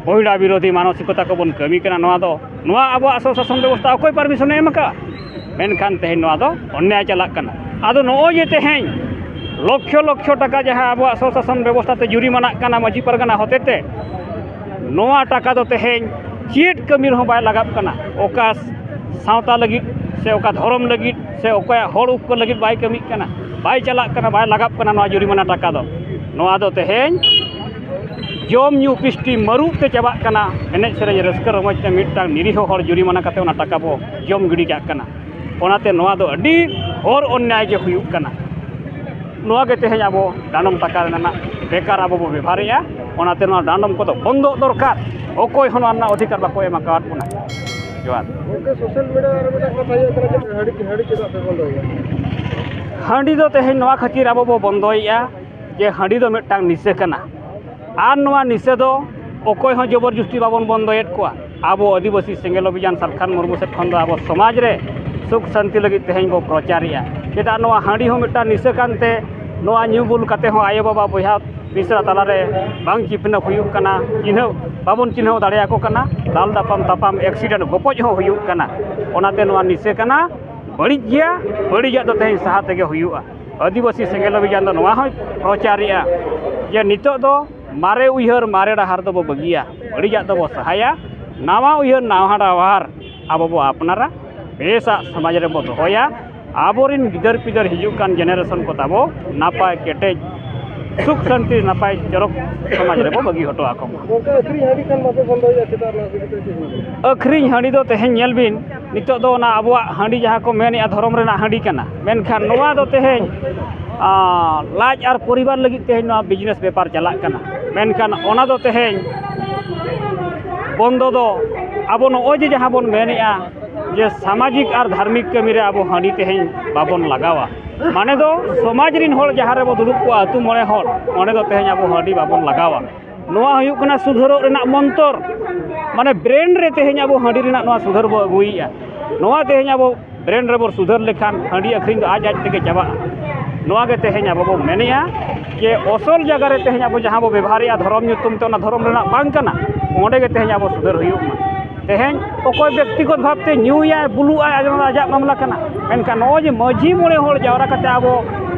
ᱢᱚᱦᱤᱞᱟ ᱵᱤᱨᱳᱫᱷᱤ ᱢᱟᱱᱚᱥᱤᱠᱚᱛᱟ ᱠᱚᱵᱚᱱ ᱠᱟᱹᱢᱤ ᱠᱟᱱᱟ, ᱱᱚᱣᱟ ᱫᱚ, ᱱᱚᱣᱟ ᱟᱵᱚᱣᱟᱜ ᱥᱚᱥᱟᱥᱚᱱ ᱵᱮᱵᱚᱥᱛᱷᱟ ᱚᱠᱚᱭ ᱯᱟᱨᱢᱤᱥᱚᱱᱮ ᱮᱢ ᱟᱠᱟᱫᱼᱟ? ᱢᱮᱱᱠᱷᱟᱱ ᱛᱮᱦᱮᱧ ᱱᱚᱣᱟ ᱫᱚ ᱚᱱᱱᱭᱟᱭ ᱪᱟᱞᱟᱜ ᱠᱟᱱᱟ᱾ ᱟᱫᱚ ᱱᱚᱜᱼᱚᱭ ᱡᱮ ᱛᱮᱦᱮᱧ ᱞᱚᱠᱷᱭᱚ ᱞᱚᱠᱷᱭᱚ ᱴᱟᱠᱟ ᱡᱟᱦᱟᱸ ᱟᱵᱚᱣᱟᱜ ᱥᱚᱥᱟᱥᱚᱱ ᱵᱮᱵᱚᱥᱛᱷᱟ ᱛᱮ ᱡᱩᱨᱤᱢᱟᱱᱟᱜ ᱠᱟᱱᱟ ᱢᱟᱹᱡᱷᱤ ᱯᱟᱨᱜᱟᱱᱟ ᱦᱚᱛᱮᱛᱮ, ᱱᱚᱣᱟ ᱴᱟᱠᱟ ᱫᱚ ᱛᱮᱦᱮᱧ ᱪᱮᱫ ᱠᱟᱹᱢᱤ ᱨᱮᱦᱚᱸ ᱵᱟᱭ ᱞᱟᱜᱟᱜ ᱠᱟᱱᱟ᱾ ᱚᱠᱟ ᱥᱟᱶᱛᱟ ᱞᱟᱹᱜᱤᱫ ᱥᱮ ᱚᱠᱟ ᱫᱷᱚᱨᱚᱢ ᱞᱟᱹᱜᱤᱫ ᱥᱮ ᱚᱠᱚᱭᱟᱜ ᱦᱚᱲ ᱩᱯᱠᱟᱹᱨ ᱞᱟᱹᱜᱤᱫ ᱵᱟᱭ ᱠᱟᱹᱢᱤᱜ ᱠᱟᱱᱟ, ᱵᱟᱭ ᱪᱟᱞᱟᱜ ᱠᱟᱱᱟ, ᱵᱟᱭ ᱞᱟᱜᱟᱜ ᱠᱟᱱᱟ ᱱᱚᱣᱟ ᱡᱩᱨᱤᱢᱟᱱᱟ ᱴᱟᱠᱟ ᱫᱚ᱾ ᱱᱚᱣᱟ ᱫᱚ ᱛᱮᱦᱮᱧ ᱡᱚᱢ ᱧᱩ ᱯᱤᱥᱴᱤ ᱢᱟᱹᱨᱩᱵ ᱛᱮ ᱪᱟᱵᱟᱜ ᱠᱟᱱᱟ, ᱮᱱᱮᱡ ᱥᱮᱨᱮᱧ ᱨᱟᱹᱥᱠᱟᱹ ᱨᱚᱢᱚᱡᱽ ᱛᱮ ᱢᱤᱫᱴᱟᱝ ᱱᱤᱨᱤᱦᱚ ᱦᱚᱲ ᱡᱩᱨᱤᱢᱟᱱᱟ ᱠᱟᱛᱮ ᱚᱱᱟ ᱴᱟᱠᱟ ᱵᱚ ᱡᱚᱢ ᱜᱤᱰᱤ ᱠᱟᱜ ᱠᱟᱱᱟ᱾ ᱚᱱᱟᱛᱮ ᱱᱚᱣᱟ ᱫᱚ ᱟᱹᱰᱤ ᱜᱷᱳᱨ ᱚᱱᱱᱭᱟᱭ ᱜᱮ ᱦᱩᱭᱩᱜ ᱠᱟᱱᱟ᱾ ᱱᱚᱣᱟ ᱜᱮ ᱛᱮᱦᱮᱧ ᱟᱵᱚ ᱰᱟᱸᱰᱚᱢ ᱴᱟᱠᱟ ᱨᱮᱱᱟᱜ ᱵᱮᱠᱟᱨ ᱟᱵᱚ ᱵᱚ ᱵᱮᱵᱷᱟᱨᱮᱜᱼᱟ᱾ ᱚᱱᱟᱛᱮ ᱱᱚᱣᱟ ᱰᱟᱸᱰᱚᱢ ᱠᱚᱫᱚ ᱵᱚᱱᱫᱚᱜ ᱫᱚᱨᱠᱟᱨ᱾ ᱚᱠᱚᱭ ᱦᱚᱸ ᱱᱚᱣᱟ ᱨᱮᱱᱟᱜ ᱚᱫᱷᱤᱠᱟᱨ ᱵᱟᱠᱚ ᱮᱢ ᱟᱠᱟᱣᱟᱫ ᱵᱚᱱᱟ᱾ ᱡᱚᱦᱟᱨ᱾ ᱜᱚᱢᱠᱮ, ᱥᱳᱥᱟᱞ ᱢᱤᱰᱤᱭᱟ ᱨᱮ ᱢᱤᱫᱴᱟᱝ ᱠᱟᱛᱷᱟ ᱦᱩᱭᱩᱜ ᱠᱟᱱᱟ ᱡᱮ ᱦᱟᱺᱰᱤ, ᱦᱟᱺᱰᱤ ᱪᱮᱫᱟᱜ ᱯᱮ ᱵᱚᱱᱫᱚᱭᱮᱫᱟ? ᱦᱟᱺᱰᱤ ᱫᱚ ᱛᱮᱦᱮᱧ ᱱᱚᱣᱟ ᱠᱷᱟᱹᱛᱤᱨ ᱟᱵᱚ ᱵᱚ ᱵᱚᱱᱫᱚᱭᱮᱫᱼᱟ ᱡᱮ ᱦᱟᱺᱰᱤ ᱫᱚ ᱢᱤᱫᱴᱟᱝ ᱱᱤᱥᱟᱹ ᱠᱟᱱᱟ᱾ ᱟᱨ ᱱᱚᱣᱟ ᱱᱤᱥᱟᱹ ᱫᱚ ᱚᱠᱚᱭ ᱦᱚᱸ ᱡᱚᱵᱚᱨ ᱡᱩᱥᱴᱤ ᱵᱟᱵᱚᱱ ᱵᱚᱱᱫᱚᱭᱮᱫ ᱠᱚᱣᱟ᱾ ᱟᱵᱚ ᱟᱹᱫᱤᱵᱟᱹᱥᱤ ᱥᱮᱸᱜᱮᱞ ᱚᱵᱷᱤᱡᱟᱱ ᱥᱟᱞᱠᱷᱟᱱ ᱢᱩᱨᱢᱩ ᱥᱮᱫ ᱠᱷᱚᱱ ᱫᱚ ᱟᱵᱚ ᱥᱚᱢᱟᱡᱽ ᱨᱮ ᱥᱩᱠ ᱥᱟᱱᱛᱤ ᱞᱟᱹᱜᱤᱫ ᱛᱮᱦᱮᱧ ᱵᱚ ᱯᱨᱚᱪᱟᱨᱮᱜᱼᱟ᱾ ᱪᱮᱫᱟᱜ ᱱᱚᱣᱟ ᱦᱟᱺᱰᱤ ᱦᱚᱸ ᱢᱤᱫᱴᱟᱝ ᱱᱤᱥᱟᱹ ᱠᱟᱱᱛᱮ, ᱱᱚᱣᱟ ᱧᱩ ᱵᱩᱞ ᱠᱟᱛᱮ ᱦᱚᱸ ᱟᱭᱳᱼᱵᱟᱵᱟ, ᱵᱚᱭᱦᱟ ᱢᱤᱥᱨᱟ ᱛᱟᱞᱟᱨᱮ ᱵᱟᱝ ᱪᱤᱯᱱᱟᱹᱯ ᱦᱩᱭᱩᱜ ᱠᱟᱱᱟ, ᱪᱤᱱᱦᱟᱹᱣ ᱵᱟᱵᱚᱱ ᱪᱤᱱᱦᱟᱹᱣ ᱫᱟᱲᱮᱭᱟᱠᱚ ᱠᱟᱱᱟ, ᱫᱟᱞ ᱫᱟᱯᱟᱢ ᱛᱟᱯᱟᱢ ᱮᱠᱥᱤᱰᱮᱱᱴ ᱜᱚᱯᱚᱡ ᱦᱚᱸ ᱦᱩᱭᱩᱜ ᱠᱟᱱᱟ᱾ ᱚᱱᱟᱛᱮ ᱱᱚᱣᱟ ᱱᱤᱥᱟᱹ ᱠᱟᱱᱟ, ᱵᱟᱹᱲᱤᱡ ᱜᱮᱭᱟ, ᱵᱟᱹᱲᱤᱡᱟᱜ ᱫᱚ ᱛᱮᱦᱮᱧ ᱥᱟᱦᱟ ᱛᱮᱜᱮ ᱦᱩᱭᱩᱜᱼᱟ᱾ ᱟᱹᱫᱤᱵᱟᱹᱥᱤ ᱥᱮᱸᱜᱮᱞ ᱚᱵᱷᱤᱡᱟᱱ ᱫᱚ ᱱᱚᱣᱟ ᱦᱚᱸᱭ ᱯᱨᱚᱪᱟᱨᱮᱜᱼᱟ ᱡᱮ ᱱᱤᱛᱚᱜ ᱫᱚ ᱢᱟᱨᱮ ᱩᱭᱦᱟᱹᱨ, ᱢᱟᱨᱮ ᱰᱟᱦᱟᱨ ᱫᱚᱵᱚ ᱵᱟᱹᱜᱤᱭᱟ, ᱵᱟᱹᱲᱤᱡᱟᱜ ᱫᱚᱵᱚ ᱥᱟᱦᱟᱭᱟ, ᱱᱟᱣᱟ ᱩᱭᱦᱟᱹᱨ, ᱱᱟᱣᱟ ᱰᱟᱦᱟᱨ ᱟᱵᱚ ᱵᱚ ᱟᱯᱱᱟᱨᱟ, ᱵᱮᱥᱟᱜ ᱥᱚᱢᱟᱡᱽ ᱨᱮᱵᱚ ᱫᱚᱦᱚᱭᱟ᱾ ᱟᱵᱚᱨᱮᱱ ᱜᱤᱫᱟᱹᱨ ᱯᱤᱫᱟᱹᱨ ᱦᱤᱡᱩᱜ ᱠᱟᱱ ᱡᱮᱱᱟᱨᱮᱥᱚᱱ ᱠᱚ ᱛᱟᱵᱚ ᱱᱟᱯᱟᱭ ᱠᱮᱴᱮᱡ ᱥᱩᱠ ᱥᱟᱱᱛᱤ ᱱᱟᱯᱟᱭ ᱪᱚᱨᱚᱠ ᱥᱚᱢᱟᱡᱽ ᱨᱮᱵᱚ ᱵᱟᱹᱜᱤ ᱦᱚᱴᱚ ᱟᱠᱚ ᱢᱟ᱾ ᱜᱚᱢᱠᱮ, ᱟᱹᱠᱷᱨᱤᱧ ᱦᱟᱺᱰᱤ ᱠᱷᱟᱱ ᱵᱟᱯᱮ ᱵᱚᱱᱫᱚᱭᱮᱫᱼᱟ, ᱪᱮᱫᱟᱜ ᱱᱚᱣᱟ ᱤᱫᱤ ᱠᱟᱛᱮ ᱪᱮᱫ ᱵᱤᱱ ᱞᱟᱹᱭᱟ? ᱟᱹᱠᱷᱨᱤᱧ ᱦᱟᱺᱰᱤ ᱫᱚ ᱛᱮᱦᱮᱧ ᱧᱮᱞ ᱵᱤᱱ, ᱱᱤᱛᱚᱜ ᱫᱚ ᱚᱱᱟ ᱟᱵᱚᱣᱟᱜ ᱦᱟᱺᱰᱤ ᱡᱟᱦᱟᱸ ᱠᱚ ᱢᱮᱱᱮᱫᱼᱟ ᱫᱷᱚᱨᱚᱢ ᱨᱮᱱᱟᱜ ᱦᱟᱺᱰᱤ ᱠᱟᱱᱟ, ᱢᱮᱱᱠᱷᱟᱱ ᱱᱚᱣᱟ ᱫᱚ ᱛᱮᱦᱮᱧ ᱟᱸ, ᱞᱟᱡ ᱟᱨ ᱯᱚᱨᱤᱵᱟᱨ ᱞᱟᱹᱜᱤᱫ ᱛᱮᱦᱮᱧ ᱱᱚᱣᱟ ᱵᱤᱡᱽᱱᱮᱥ ᱵᱮᱯᱟᱨ ᱪᱟᱞᱟᱜ ᱠᱟᱱᱟ, ᱢᱮᱱᱠᱷᱟᱱ ᱚᱱᱟ ᱫᱚ ᱛᱮᱦᱮᱧ ᱵᱚᱱᱫᱚ ᱫᱚ ᱟᱵᱚ ᱱᱚᱜᱼᱚᱭ ᱡᱮ ᱡᱟᱦᱟᱸ ᱵᱚᱱ ᱢᱮᱱᱮᱫᱼᱟ ᱡᱮ ᱥᱟᱢᱟᱡᱤᱠ ᱟᱨ ᱫᱷᱟᱨᱢᱤᱠ ᱠᱟᱹᱢᱤ ᱨᱮ ᱟᱵᱚ ᱦᱟᱺᱰᱤ ᱛᱮᱦᱮᱧ ᱵᱟᱵᱚᱱ ᱞᱟᱜᱟᱣᱟ, ᱢᱟᱱᱮ ᱫᱚ ᱥᱚᱢᱟᱡᱽ ᱨᱤᱱ ᱦᱚᱲ ᱡᱟᱦᱟᱸ ᱨᱮᱵᱚ ᱫᱩᱲᱩᱵ ᱠᱚᱜᱼᱟ, ᱟᱹᱛᱩ ᱢᱚᱬᱮ ᱦᱚᱲ, ᱚᱸᱰᱮ ᱫᱚ ᱛᱮᱦᱮᱧ ᱟᱵᱚ ᱦᱟᱺᱰᱤ ᱵᱟᱵᱚᱱ ᱞᱟᱜᱟᱣᱟ᱾ ᱱᱚᱣᱟ ᱦᱩᱭᱩᱜ ᱠᱟᱱᱟ ᱥᱩᱫᱷᱟᱹᱨᱚᱜ ᱨᱮᱱᱟᱜ ᱢᱚᱱᱛᱚᱨ, ᱢᱟᱱᱮ ᱵᱨᱮᱱ ᱨᱮ ᱛᱮᱦᱮᱧ ᱟᱵᱚ ᱦᱟᱺᱰᱤ ᱨᱮᱱᱟᱜ ᱱᱚᱣᱟ ᱥᱩᱫᱷᱟᱹᱨ ᱵᱚ ᱟᱹᱜᱩᱭᱮᱫᱼᱟ᱾ ᱱᱚᱣᱟ ᱛᱮᱦᱮᱧ ᱟᱵᱚ ᱵᱨᱮᱱ ᱨᱮᱵᱚ ᱥᱩᱫᱷᱟᱹᱨ ᱞᱮᱠᱷᱟᱱ ᱦᱟᱺᱰᱤ ᱟᱹᱠᱷᱨᱤᱧ ᱫᱚ ᱟᱡ ᱟᱡ ᱛᱮᱜᱮ ᱪᱟᱵᱟᱜᱼᱟ᱾ ᱱᱚᱣᱟ ᱜᱮ ᱛᱮᱦᱮᱧ ᱟᱵᱚ ᱵᱚ ᱢᱮᱱᱮᱜᱼᱟ ᱡᱮ ᱚᱥᱚᱞ ᱡᱟᱭᱜᱟ ᱨᱮ ᱛᱮᱦᱮᱧ ᱟᱵᱚ ᱡᱟᱦᱟᱸ ᱵᱚ ᱵᱮᱵᱷᱟᱨᱮᱜᱼᱟ ᱫᱷᱚᱨᱚᱢ ᱧᱩᱛᱩᱢ ᱛᱮ, ᱚᱱᱟ ᱫᱷᱚᱨᱚᱢ ᱨᱮᱱᱟᱜ ᱵᱟᱝ ᱠᱟᱱᱟ, ᱚᱸᱰᱮ ᱜᱮ ᱛᱮᱦᱮᱧ ᱟᱵᱚ ᱥᱩᱫᱷᱟᱹᱨ ᱦᱩᱭᱩᱜ ᱢᱟ᱾ ᱛᱮᱦᱮᱧ ᱚᱠᱚᱭ ᱵᱮᱠᱛᱤᱜᱚᱛ ᱵᱷᱟᱵᱽ ᱛᱮ ᱧᱩᱭᱟᱭ, ᱵᱩᱞᱩᱜᱼᱟᱭ, ᱚᱱᱟ ᱫᱚ ᱟᱡᱟᱜ ᱢᱟᱢᱞᱟ ᱠᱟᱱᱟ, ᱢᱮᱱᱠᱷᱟᱱ ᱱᱚᱜᱼᱚᱭ ᱡᱮ ᱢᱟᱹᱡᱷᱤ ᱢᱚᱬᱮ ᱦᱚᱲ ᱡᱟᱣᱨᱟ ᱠᱟᱛᱮ ᱟᱵᱚ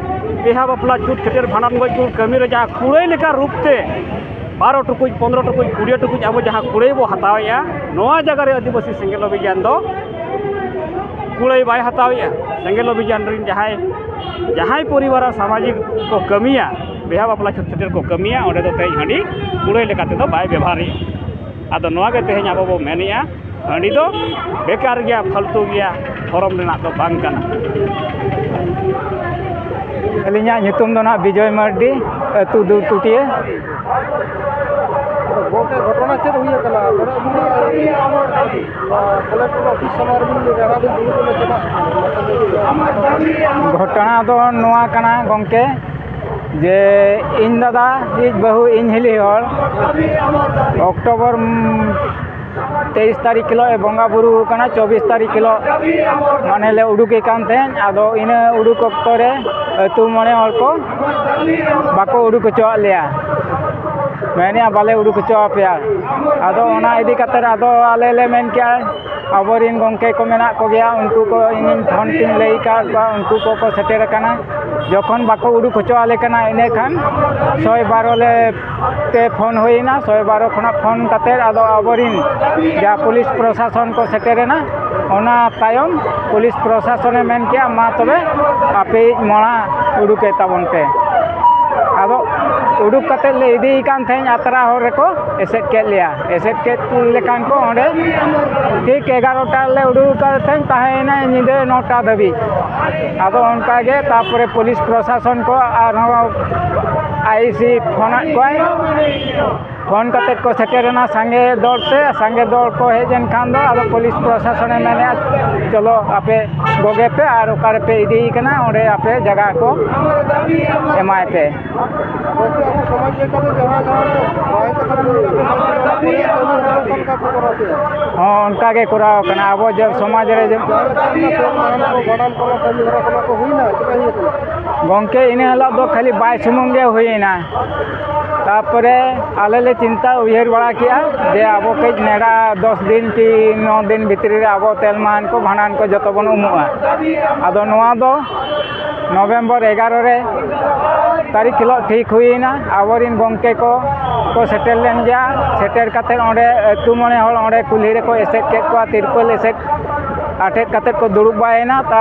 ᱵᱤᱦᱟ ᱵᱟᱯᱞᱟ, ᱪᱷᱩᱛ ᱪᱷᱟᱹᱴᱭᱟᱹᱨ, ᱵᱷᱟᱸᱰᱟᱱ, ᱜᱚᱡ ᱜᱩᱨ ᱠᱟᱹᱢᱤ ᱨᱮ ᱡᱟᱦᱟᱸ ᱠᱩᱲᱟᱹᱭ ᱞᱮᱠᱟ ᱨᱩᱯ ᱛᱮ ᱵᱟᱨᱚ ᱴᱩᱠᱩᱡ, ᱯᱚᱱᱨᱚ ᱴᱩᱠᱩᱡ, ᱠᱩᱲᱤ ᱴᱩᱠᱩᱡ ᱟᱵᱚ ᱡᱟᱦᱟᱸ ᱠᱩᱲᱟᱹᱭ ᱵᱚ ᱦᱟᱛᱟᱣᱮᱜᱼᱟ, ᱱᱚᱣᱟ ᱡᱟᱭᱜᱟ ᱨᱮ ᱟᱹᱫᱤᱵᱟᱹᱥᱤ ᱥᱮᱸᱜᱮᱞ ᱚᱵᱷᱤᱡᱟᱱ ᱫᱚ ᱠᱩᱲᱟᱹᱭ ᱵᱟᱭ ᱦᱟᱛᱟᱣᱮᱜᱼᱟ᱾ ᱥᱮᱸᱜᱮᱞ ᱚᱵᱷᱤᱡᱟᱱ ᱨᱤᱱ ᱡᱟᱦᱟᱸᱭ, ᱡᱟᱦᱟᱸᱭ ᱯᱚᱨᱤᱵᱟᱨ ᱟᱨ ᱥᱟᱢᱟᱡᱤᱠ ᱠᱚ ᱠᱟᱹᱢᱤᱭᱟ, ᱵᱤᱦᱟ ᱵᱟᱯᱞᱟ ᱪᱷᱩᱛ ᱪᱷᱟᱹᱴᱭᱟᱹᱨ ᱠᱚ ᱠᱟᱹᱢᱤᱭᱟ, ᱚᱸᱰᱮ ᱫᱚ ᱛᱮᱦᱮᱧ ᱦᱟᱺᱰᱤ ᱠᱩᱲᱟᱹᱭ ᱞᱮᱠᱟ ᱛᱮᱫᱚ ᱵᱟᱭ ᱵᱮᱵᱷᱟᱨᱮᱜᱼᱟ᱾ ᱟᱫᱚ ᱱᱚᱣᱟ ᱜᱮ ᱛᱮᱦᱮᱧ ᱟᱵᱚ ᱵᱚ ᱢᱮᱱᱮᱜᱼᱟ, ᱦᱟᱺᱰᱤ ᱫᱚ ᱵᱮᱠᱟᱨ ᱜᱮᱭᱟ, ᱯᱷᱟᱞᱛᱩ ᱜᱮᱭᱟ, ᱫᱷᱚᱨᱚᱢ ᱨᱮᱱᱟᱜ ᱫᱚ ᱵᱟᱝ ᱠᱟᱱᱟ᱾ ᱟᱹᱞᱤᱧᱟᱜ ᱧᱩᱛᱩᱢ ᱫᱚ ᱱᱟᱦᱟᱜ ᱵᱤᱡᱚᱭ ᱢᱟᱨᱰᱤ, ᱟᱹᱛᱩ ᱫᱩᱨᱴᱩᱴᱤᱭᱟᱹ᱾ ᱜᱚᱢᱠᱮ, ᱜᱷᱚᱴᱚᱱᱟ ᱪᱮᱫ ᱦᱩᱭ ᱟᱠᱟᱱᱟ? ᱱᱚᱰᱮ ᱟᱹᱵᱤᱱ ᱫᱚ, ᱟᱨ, ᱠᱚᱞᱮᱠᱴᱚᱨ ᱚᱯᱷᱤᱥ ᱥᱟᱢᱟᱝ ᱨᱮᱵᱤᱱ ᱨᱟᱲᱟ ᱵᱤᱱ ᱫᱩᱲᱩᱵ ᱞᱮᱱᱟ, ᱪᱮᱫᱟᱜ? ᱜᱷᱚᱴᱚᱱᱟ ᱫᱚ ᱱᱚᱣᱟ ᱠᱟᱱᱟ ᱜᱚᱢᱠᱮ, ᱡᱮ ᱤᱧ ᱫᱟᱫᱟ, ᱤᱧ ᱵᱟᱹᱦᱩ, ᱤᱧ ᱦᱤᱞᱤ ᱦᱚᱲ ᱚᱠᱴᱳᱵᱚᱨ, ᱩᱢ, ᱛᱮᱭᱤᱥ ᱛᱟᱹᱨᱤᱠᱷ ᱦᱤᱞᱳᱜ ᱮ ᱵᱚᱸᱜᱟ ᱵᱩᱨᱩ ᱟᱠᱟᱱᱟ, ᱪᱚᱵᱵᱤᱥ ᱛᱟᱹᱨᱤᱠᱷ ᱦᱤᱞᱳᱜ ᱢᱟᱱᱮ ᱞᱮ ᱩᱰᱩᱠᱮ ᱠᱟᱱ ᱛᱟᱦᱮᱸᱫ᱾ ᱟᱫᱚ ᱤᱱᱟᱹ ᱩᱰᱩᱠ ᱚᱠᱛᱚ ᱨᱮ ᱟᱹᱛᱩ ᱢᱚᱬᱮ ᱦᱚᱲ ᱠᱚ ᱵᱟᱠᱚ ᱩᱰᱩᱠ ᱦᱚᱪᱚᱣᱟᱜ ᱞᱮᱭᱟ, ᱢᱮᱱᱮᱫᱼᱟ, "ᱵᱟᱞᱮ ᱩᱰᱩᱠ ᱦᱚᱪᱚ ᱟᱯᱮᱭᱟ᱾" ᱟᱫᱚ ᱚᱱᱟ ᱤᱫᱤ ᱠᱟᱛᱮᱫ ᱟᱫᱚ ᱟᱞᱮ ᱞᱮ ᱢᱮᱱ ᱠᱮᱜᱼᱟ, ᱟᱵᱚᱨᱮᱱ ᱜᱚᱢᱠᱮ ᱠᱚ ᱢᱮᱱᱟᱜ ᱠᱚᱜᱮᱭᱟ, ᱩᱱᱠᱩ ᱠᱚ ᱤᱧᱤᱧ ᱯᱷᱳᱱ ᱛᱤᱧ ᱞᱟᱹᱭ ᱟᱠᱟᱫ ᱠᱚᱣᱟ, ᱩᱱᱠᱩ ᱠᱚᱠᱚ ᱥᱮᱴᱮᱨ ᱟᱠᱟᱱᱟ᱾ ᱡᱚᱠᱷᱚᱱ ᱵᱟᱠᱚ ᱩᱰᱩᱠ ᱦᱚᱪᱚ ᱟᱞᱮ ᱠᱟᱱᱟ, ᱤᱱᱟᱹ ᱠᱷᱟᱱ ᱥᱚᱭ ᱵᱟᱨᱚ ᱞᱮ ᱛᱮ ᱯᱷᱳᱱ ᱦᱩᱭᱮᱱᱟ᱾ ᱥᱚᱭ ᱵᱟᱨᱚ ᱠᱷᱚᱱᱟᱜ ᱯᱷᱳᱱ ᱠᱟᱛᱮᱫ ᱟᱫᱚ ᱟᱵᱚᱨᱮᱱ ᱡᱟ ᱯᱩᱞᱤᱥ ᱯᱨᱚᱥᱟᱥᱚᱱ ᱠᱚ ᱥᱮᱴᱮᱨᱮᱱᱟ᱾ ᱚᱱᱟ ᱛᱟᱭᱚᱢ ᱯᱩᱞᱤᱥ ᱯᱨᱚᱥᱟᱥᱚᱱᱮ ᱢᱮᱱ ᱠᱮᱜᱼᱟ, "ᱢᱟ ᱛᱚᱵᱮ ᱟᱯᱮᱭᱤᱡ ᱢᱚᱲᱟ ᱩᱰᱩᱠᱮ ᱛᱟᱵᱚᱱ ᱯᱮ᱾" ᱟᱫᱚ ᱩᱰᱩᱠ ᱠᱟᱛᱮᱫ ᱞᱮ ᱤᱫᱤᱭᱮ ᱠᱟᱱ ᱛᱟᱦᱮᱸᱫ, ᱟᱛᱨᱟ ᱦᱚᱨ ᱨᱮᱠᱚ ᱮᱥᱮᱫ ᱠᱮᱫ ᱞᱮᱭᱟ᱾ ᱮᱥᱮᱫ ᱠᱮᱫ ᱞᱮᱠᱷᱟᱱ ᱠᱚ ᱚᱸᱰᱮ ᱴᱷᱤᱠ ᱮᱜᱟᱨᱚᱴᱟ ᱨᱮᱞᱮ ᱩᱰᱩᱠ ᱟᱠᱟᱫ ᱛᱟᱦᱮᱸᱫ, ᱛᱟᱦᱮᱸᱭᱮᱱᱟ ᱧᱤᱫᱟᱹ ᱱᱚᱴᱟ ᱫᱷᱟᱹᱵᱤᱡ᱾ ᱟᱫᱚ ᱚᱱᱠᱟ ᱜᱮ ᱛᱟᱨᱯᱚᱨᱮ ᱯᱩᱞᱤᱥ ᱯᱨᱚᱥᱟᱥᱚᱱ ᱠᱚ ᱟᱨᱦᱚᱸ ᱟᱭ ᱥᱤ ᱯᱷᱳᱱᱟᱫ ᱠᱚᱣᱟᱭ, ᱯᱷᱳᱱ ᱠᱟᱛᱮᱫ ᱠᱚ ᱥᱮᱴᱮᱨᱮᱱᱟ ᱥᱟᱸᱜᱮ ᱫᱚᱞ ᱛᱮ᱾ ᱥᱟᱸᱜᱮ ᱫᱚᱞ ᱠᱚ ᱦᱮᱡ ᱮᱱ ᱠᱷᱟᱱ ᱫᱚ ᱟᱫᱚ ᱯᱩᱞᱤᱥ ᱯᱨᱚᱥᱟᱥᱚᱱᱮ ᱢᱮᱱᱮᱫᱼᱟ, "ᱪᱚᱞᱚ ᱟᱯᱮ ᱜᱚᱜᱮ ᱯᱮ ᱟᱨ ᱚᱠᱟ ᱨᱮᱯᱮ ᱤᱫᱤᱭᱮ ᱠᱟᱱᱟ ᱚᱸᱰᱮ ᱟᱯᱮ ᱡᱟᱭᱜᱟ ᱠᱚ ᱮᱢᱟᱭ ᱯᱮ᱾" ᱜᱚᱢᱠᱮ, ᱟᱵᱚ ᱥᱚᱢᱟᱡᱽ ᱞᱮᱠᱟᱛᱮ ᱡᱟᱦᱟᱸ ᱡᱟᱦᱟᱸ ᱵᱟᱭ ᱠᱟᱛᱷᱟ ᱠᱚ ᱢᱮᱱᱟᱜ ᱠᱚᱣᱟ, ᱚᱱᱟ ᱠᱚ ᱚᱠᱟ ᱞᱮᱠᱟ ᱠᱚ ᱠᱚᱨᱟᱣ ᱠᱮᱫᱟ? ᱦᱚᱸ, ᱚᱱᱠᱟ ᱜᱮ ᱠᱚᱨᱟᱣ ᱠᱟᱱᱟ ᱟᱵᱚ ᱡᱮ ᱥᱚᱢᱟᱡᱽ ᱨᱮ ᱡᱮ ᱡᱟᱦᱟᱸ ᱞᱮᱠᱟ ᱚᱱᱟ ᱛᱮᱞ ᱢᱟᱦᱟᱱ ᱠᱚ, ᱵᱷᱟᱸᱰᱟᱱ ᱠᱚ, ᱚᱱᱟ ᱠᱟᱹᱢᱤ ᱦᱚᱨᱟ ᱠᱚ, ᱚᱱᱟ ᱠᱚ ᱦᱩᱭᱱᱟ ᱪᱮ ᱵᱟᱝ ᱦᱩᱭ ᱠᱟᱱᱟ? ᱜᱚᱢᱠᱮ, ᱤᱱᱟᱹ ᱦᱤᱞᱳᱜ ᱫᱚ ᱠᱷᱟᱹᱞᱤ ᱵᱟᱭ ᱥᱩᱢᱩᱝ ᱜᱮ ᱦᱩᱭᱱᱟ᱾ ᱛᱟᱨᱯᱚᱨᱮ ᱟᱞᱮ ᱞᱮ ᱪᱤᱱᱛᱟᱹ ᱩᱭᱦᱟᱹᱨ ᱵᱟᱲᱟ ᱠᱮᱜᱼᱟ ᱡᱮ ᱟᱵᱚ ᱠᱟᱹᱡ ᱱᱮᱰᱟ ᱫᱚᱥ ᱫᱤᱱ ᱠᱤ ᱱᱚ ᱫᱤᱱ ᱵᱷᱤᱛᱨᱤ ᱨᱮ ᱟᱵᱚ ᱛᱮᱞ ᱢᱟᱦᱟᱱ ᱠᱚ, ᱵᱷᱟᱸᱰᱟᱱ ᱠᱚ ᱡᱚᱛᱚ ᱵᱚᱱ ᱩᱢᱩᱜᱼᱟ᱾ ᱟᱫᱚ ᱱᱚᱣᱟ ᱫᱚ ᱱᱚᱵᱷᱮᱢᱵᱚᱨ ᱮᱜᱟᱨᱚ ᱨᱮ ᱛᱟᱹᱨᱤᱠᱷ ᱦᱤᱞᱳᱜ ᱴᱷᱤᱠ ᱦᱩᱭᱮᱱᱟ᱾ ᱟᱵᱚᱨᱮᱱ ᱜᱚᱢᱠᱮ ᱠᱚ ᱠᱚ ᱥᱮᱴᱮᱨ ᱞᱮᱱ ᱜᱮᱭᱟ᱾ ᱥᱮᱴᱮᱨ ᱠᱟᱛᱮᱫ ᱚᱸᱰᱮ ᱟᱹᱛᱩ ᱢᱚᱬᱮ ᱦᱚᱲ ᱚᱸᱰᱮ ᱠᱩᱞᱦᱤ ᱨᱮᱠᱚ ᱮᱥᱮᱫ ᱠᱮᱫ ᱠᱚᱣᱟ, ᱛᱤᱨᱯᱚᱞ ᱮᱥᱮᱫ ᱟᱴᱮᱫ ᱠᱟᱛᱮᱫ ᱠᱚ ᱫᱩᱲᱩᱵ ᱵᱟᱭᱮᱱᱟ᱾ ᱛᱟ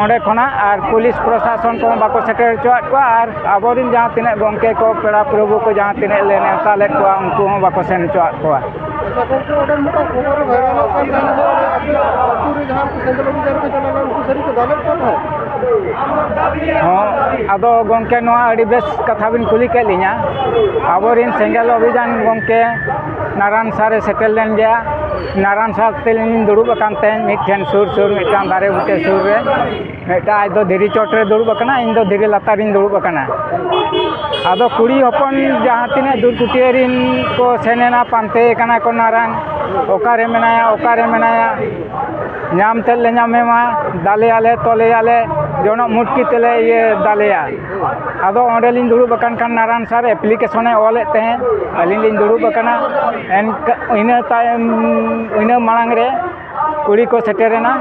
ᱚᱸᱰᱮ ᱠᱷᱚᱱᱟᱜ ᱟᱨ ᱯᱩᱞᱤᱥ ᱯᱨᱚᱥᱟᱥᱚᱱ ᱠᱚᱦᱚᱸ ᱵᱟᱠᱚ ᱥᱮᱴᱮᱨ ᱦᱚᱪᱚᱣᱟᱫ ᱠᱚᱣᱟ, ᱟᱨ ᱟᱵᱚᱨᱮᱱ ᱡᱟᱦᱟᱸ ᱛᱤᱱᱟᱹᱜ ᱜᱚᱢᱠᱮ ᱠᱚ, ᱯᱮᱲᱟ ᱯᱨᱚᱵᱷᱩ ᱠᱚ ᱡᱟᱦᱟᱸ ᱛᱤᱱᱟᱹᱜ ᱞᱮ ᱱᱮᱣᱛᱟ ᱞᱮᱫ ᱠᱚᱣᱟ, ᱩᱱᱠᱩ ᱦᱚᱸ ᱵᱟᱠᱚ ᱥᱮᱱ ᱦᱚᱪᱚᱣᱟᱫ ᱠᱚᱣᱟ᱾ ᱟᱪᱪᱷᱟ ᱜᱚᱢᱠᱮ, ᱚᱸᱰᱮ ᱢᱤᱫᱴᱟᱝ ᱠᱷᱚᱵᱚᱨ ᱵᱷᱟᱭᱨᱟᱞᱚᱜ ᱠᱟᱱ ᱛᱟᱦᱮᱸᱫ, ᱟᱯᱮ ᱟᱹᱛᱩ ᱨᱮ ᱡᱟᱦᱟᱸ ᱩᱱᱠᱩ ᱥᱮᱸᱜᱮᱞ ᱚᱵᱷᱤᱡᱟᱱ ᱠᱚ ᱪᱟᱞᱟᱣ ᱞᱮᱱᱟ, ᱩᱱᱠᱩ ᱥᱟᱹᱨᱤ ᱠᱚ ᱫᱟᱞᱮᱫ ᱠᱚ ᱛᱟᱦᱮᱸᱫ? ᱦᱚᱸ, ᱟᱫᱚ ᱜᱚᱢᱠᱮ, ᱱᱚᱣᱟ ᱟᱹᱰᱤ ᱵᱮᱥ ᱠᱟᱛᱷᱟ ᱵᱤᱱ ᱠᱩᱞᱤ ᱠᱮᱫ ᱞᱤᱧᱟ᱾ ᱟᱵᱚᱨᱮᱱ ᱥᱮᱸᱜᱮᱞ ᱚᱵᱷᱤᱡᱟᱱ ᱜᱚᱢᱠᱮ ᱱᱟᱨᱟᱱ ᱥᱟᱨᱮ ᱥᱮᱴᱮᱨ ᱞᱮᱱ ᱜᱮᱭᱟ᱾ ᱱᱟᱨᱟᱱ ᱥᱟᱨ ᱛᱮᱞᱤᱧ ᱫᱩᱲᱩᱵ ᱟᱠᱟᱱ ᱛᱟᱦᱮᱸᱫ ᱢᱤᱫᱴᱷᱮᱱ, ᱥᱩᱨ ᱥᱩᱨ ᱢᱤᱫᱴᱟᱝ ᱫᱟᱨᱮ ᱵᱩᱴᱟᱹ ᱥᱩᱨ ᱨᱮ᱾ ᱢᱤᱫᱴᱟᱝ ᱟᱡ ᱫᱚ ᱫᱷᱤᱨᱤ ᱪᱚᱴ ᱨᱮ ᱫᱩᱲᱩᱵ ᱟᱠᱟᱱᱟ, ᱤᱧ ᱫᱚ ᱫᱷᱤᱨᱤ ᱞᱟᱛᱟᱨ ᱨᱤᱧ ᱫᱩᱲᱩᱵ ᱟᱠᱟᱱᱟ᱾ ᱟᱫᱚ ᱠᱩᱲᱤ ᱦᱚᱯᱚᱱ ᱡᱟᱦᱟᱸ ᱛᱤᱱᱟᱹᱜ ᱫᱩᱨᱠᱩᱴᱤᱭᱟᱹ ᱨᱤᱱ ᱠᱚ ᱥᱮᱱ ᱮᱱᱟ, ᱯᱟᱱᱛᱮ ᱠᱟᱱᱟ ᱠᱚ, ᱱᱟᱨᱟᱱ ᱚᱠᱟᱨᱮ ᱢᱮᱱᱟᱭᱟ, ᱚᱠᱟᱨᱮ ᱢᱮᱱᱟᱭᱟ, ᱧᱟᱢ ᱛᱮᱫ ᱞᱮ ᱧᱟᱢᱮ ᱢᱟ, ᱫᱟᱞᱮᱭᱟᱞᱮ, ᱛᱚᱞᱮᱭᱟᱞᱮ, ᱡᱚᱱᱚᱜ ᱢᱩᱴᱠᱤ ᱛᱮᱞᱮ ᱤᱭᱟᱹ ᱫᱟᱞᱮᱭᱟ᱾ ᱟᱫᱚ ᱚᱸᱰᱮᱞᱤᱧ ᱫᱩᱲᱩᱵ ᱟᱠᱟᱱ ᱠᱷᱟᱱ ᱱᱟᱨᱟᱱ ᱥᱟᱨ ᱮᱯᱞᱤᱠᱮᱥᱚᱱᱮ ᱚᱞᱮᱫ ᱛᱟᱦᱮᱸᱫ, ᱟᱹᱞᱤᱧ ᱞᱤᱧ ᱫᱩᱲᱩᱵ ᱟᱠᱟᱱᱟ᱾ ᱮᱱᱠᱟ-, ᱤᱱᱟᱹ ᱛᱟᱭᱚᱢ, ᱤᱱᱟᱹ ᱢᱟᱲᱟᱝ ᱨᱮ ᱠᱩᱲᱤ ᱠᱚ ᱥᱮᱴᱮᱨᱮᱱᱟ᱾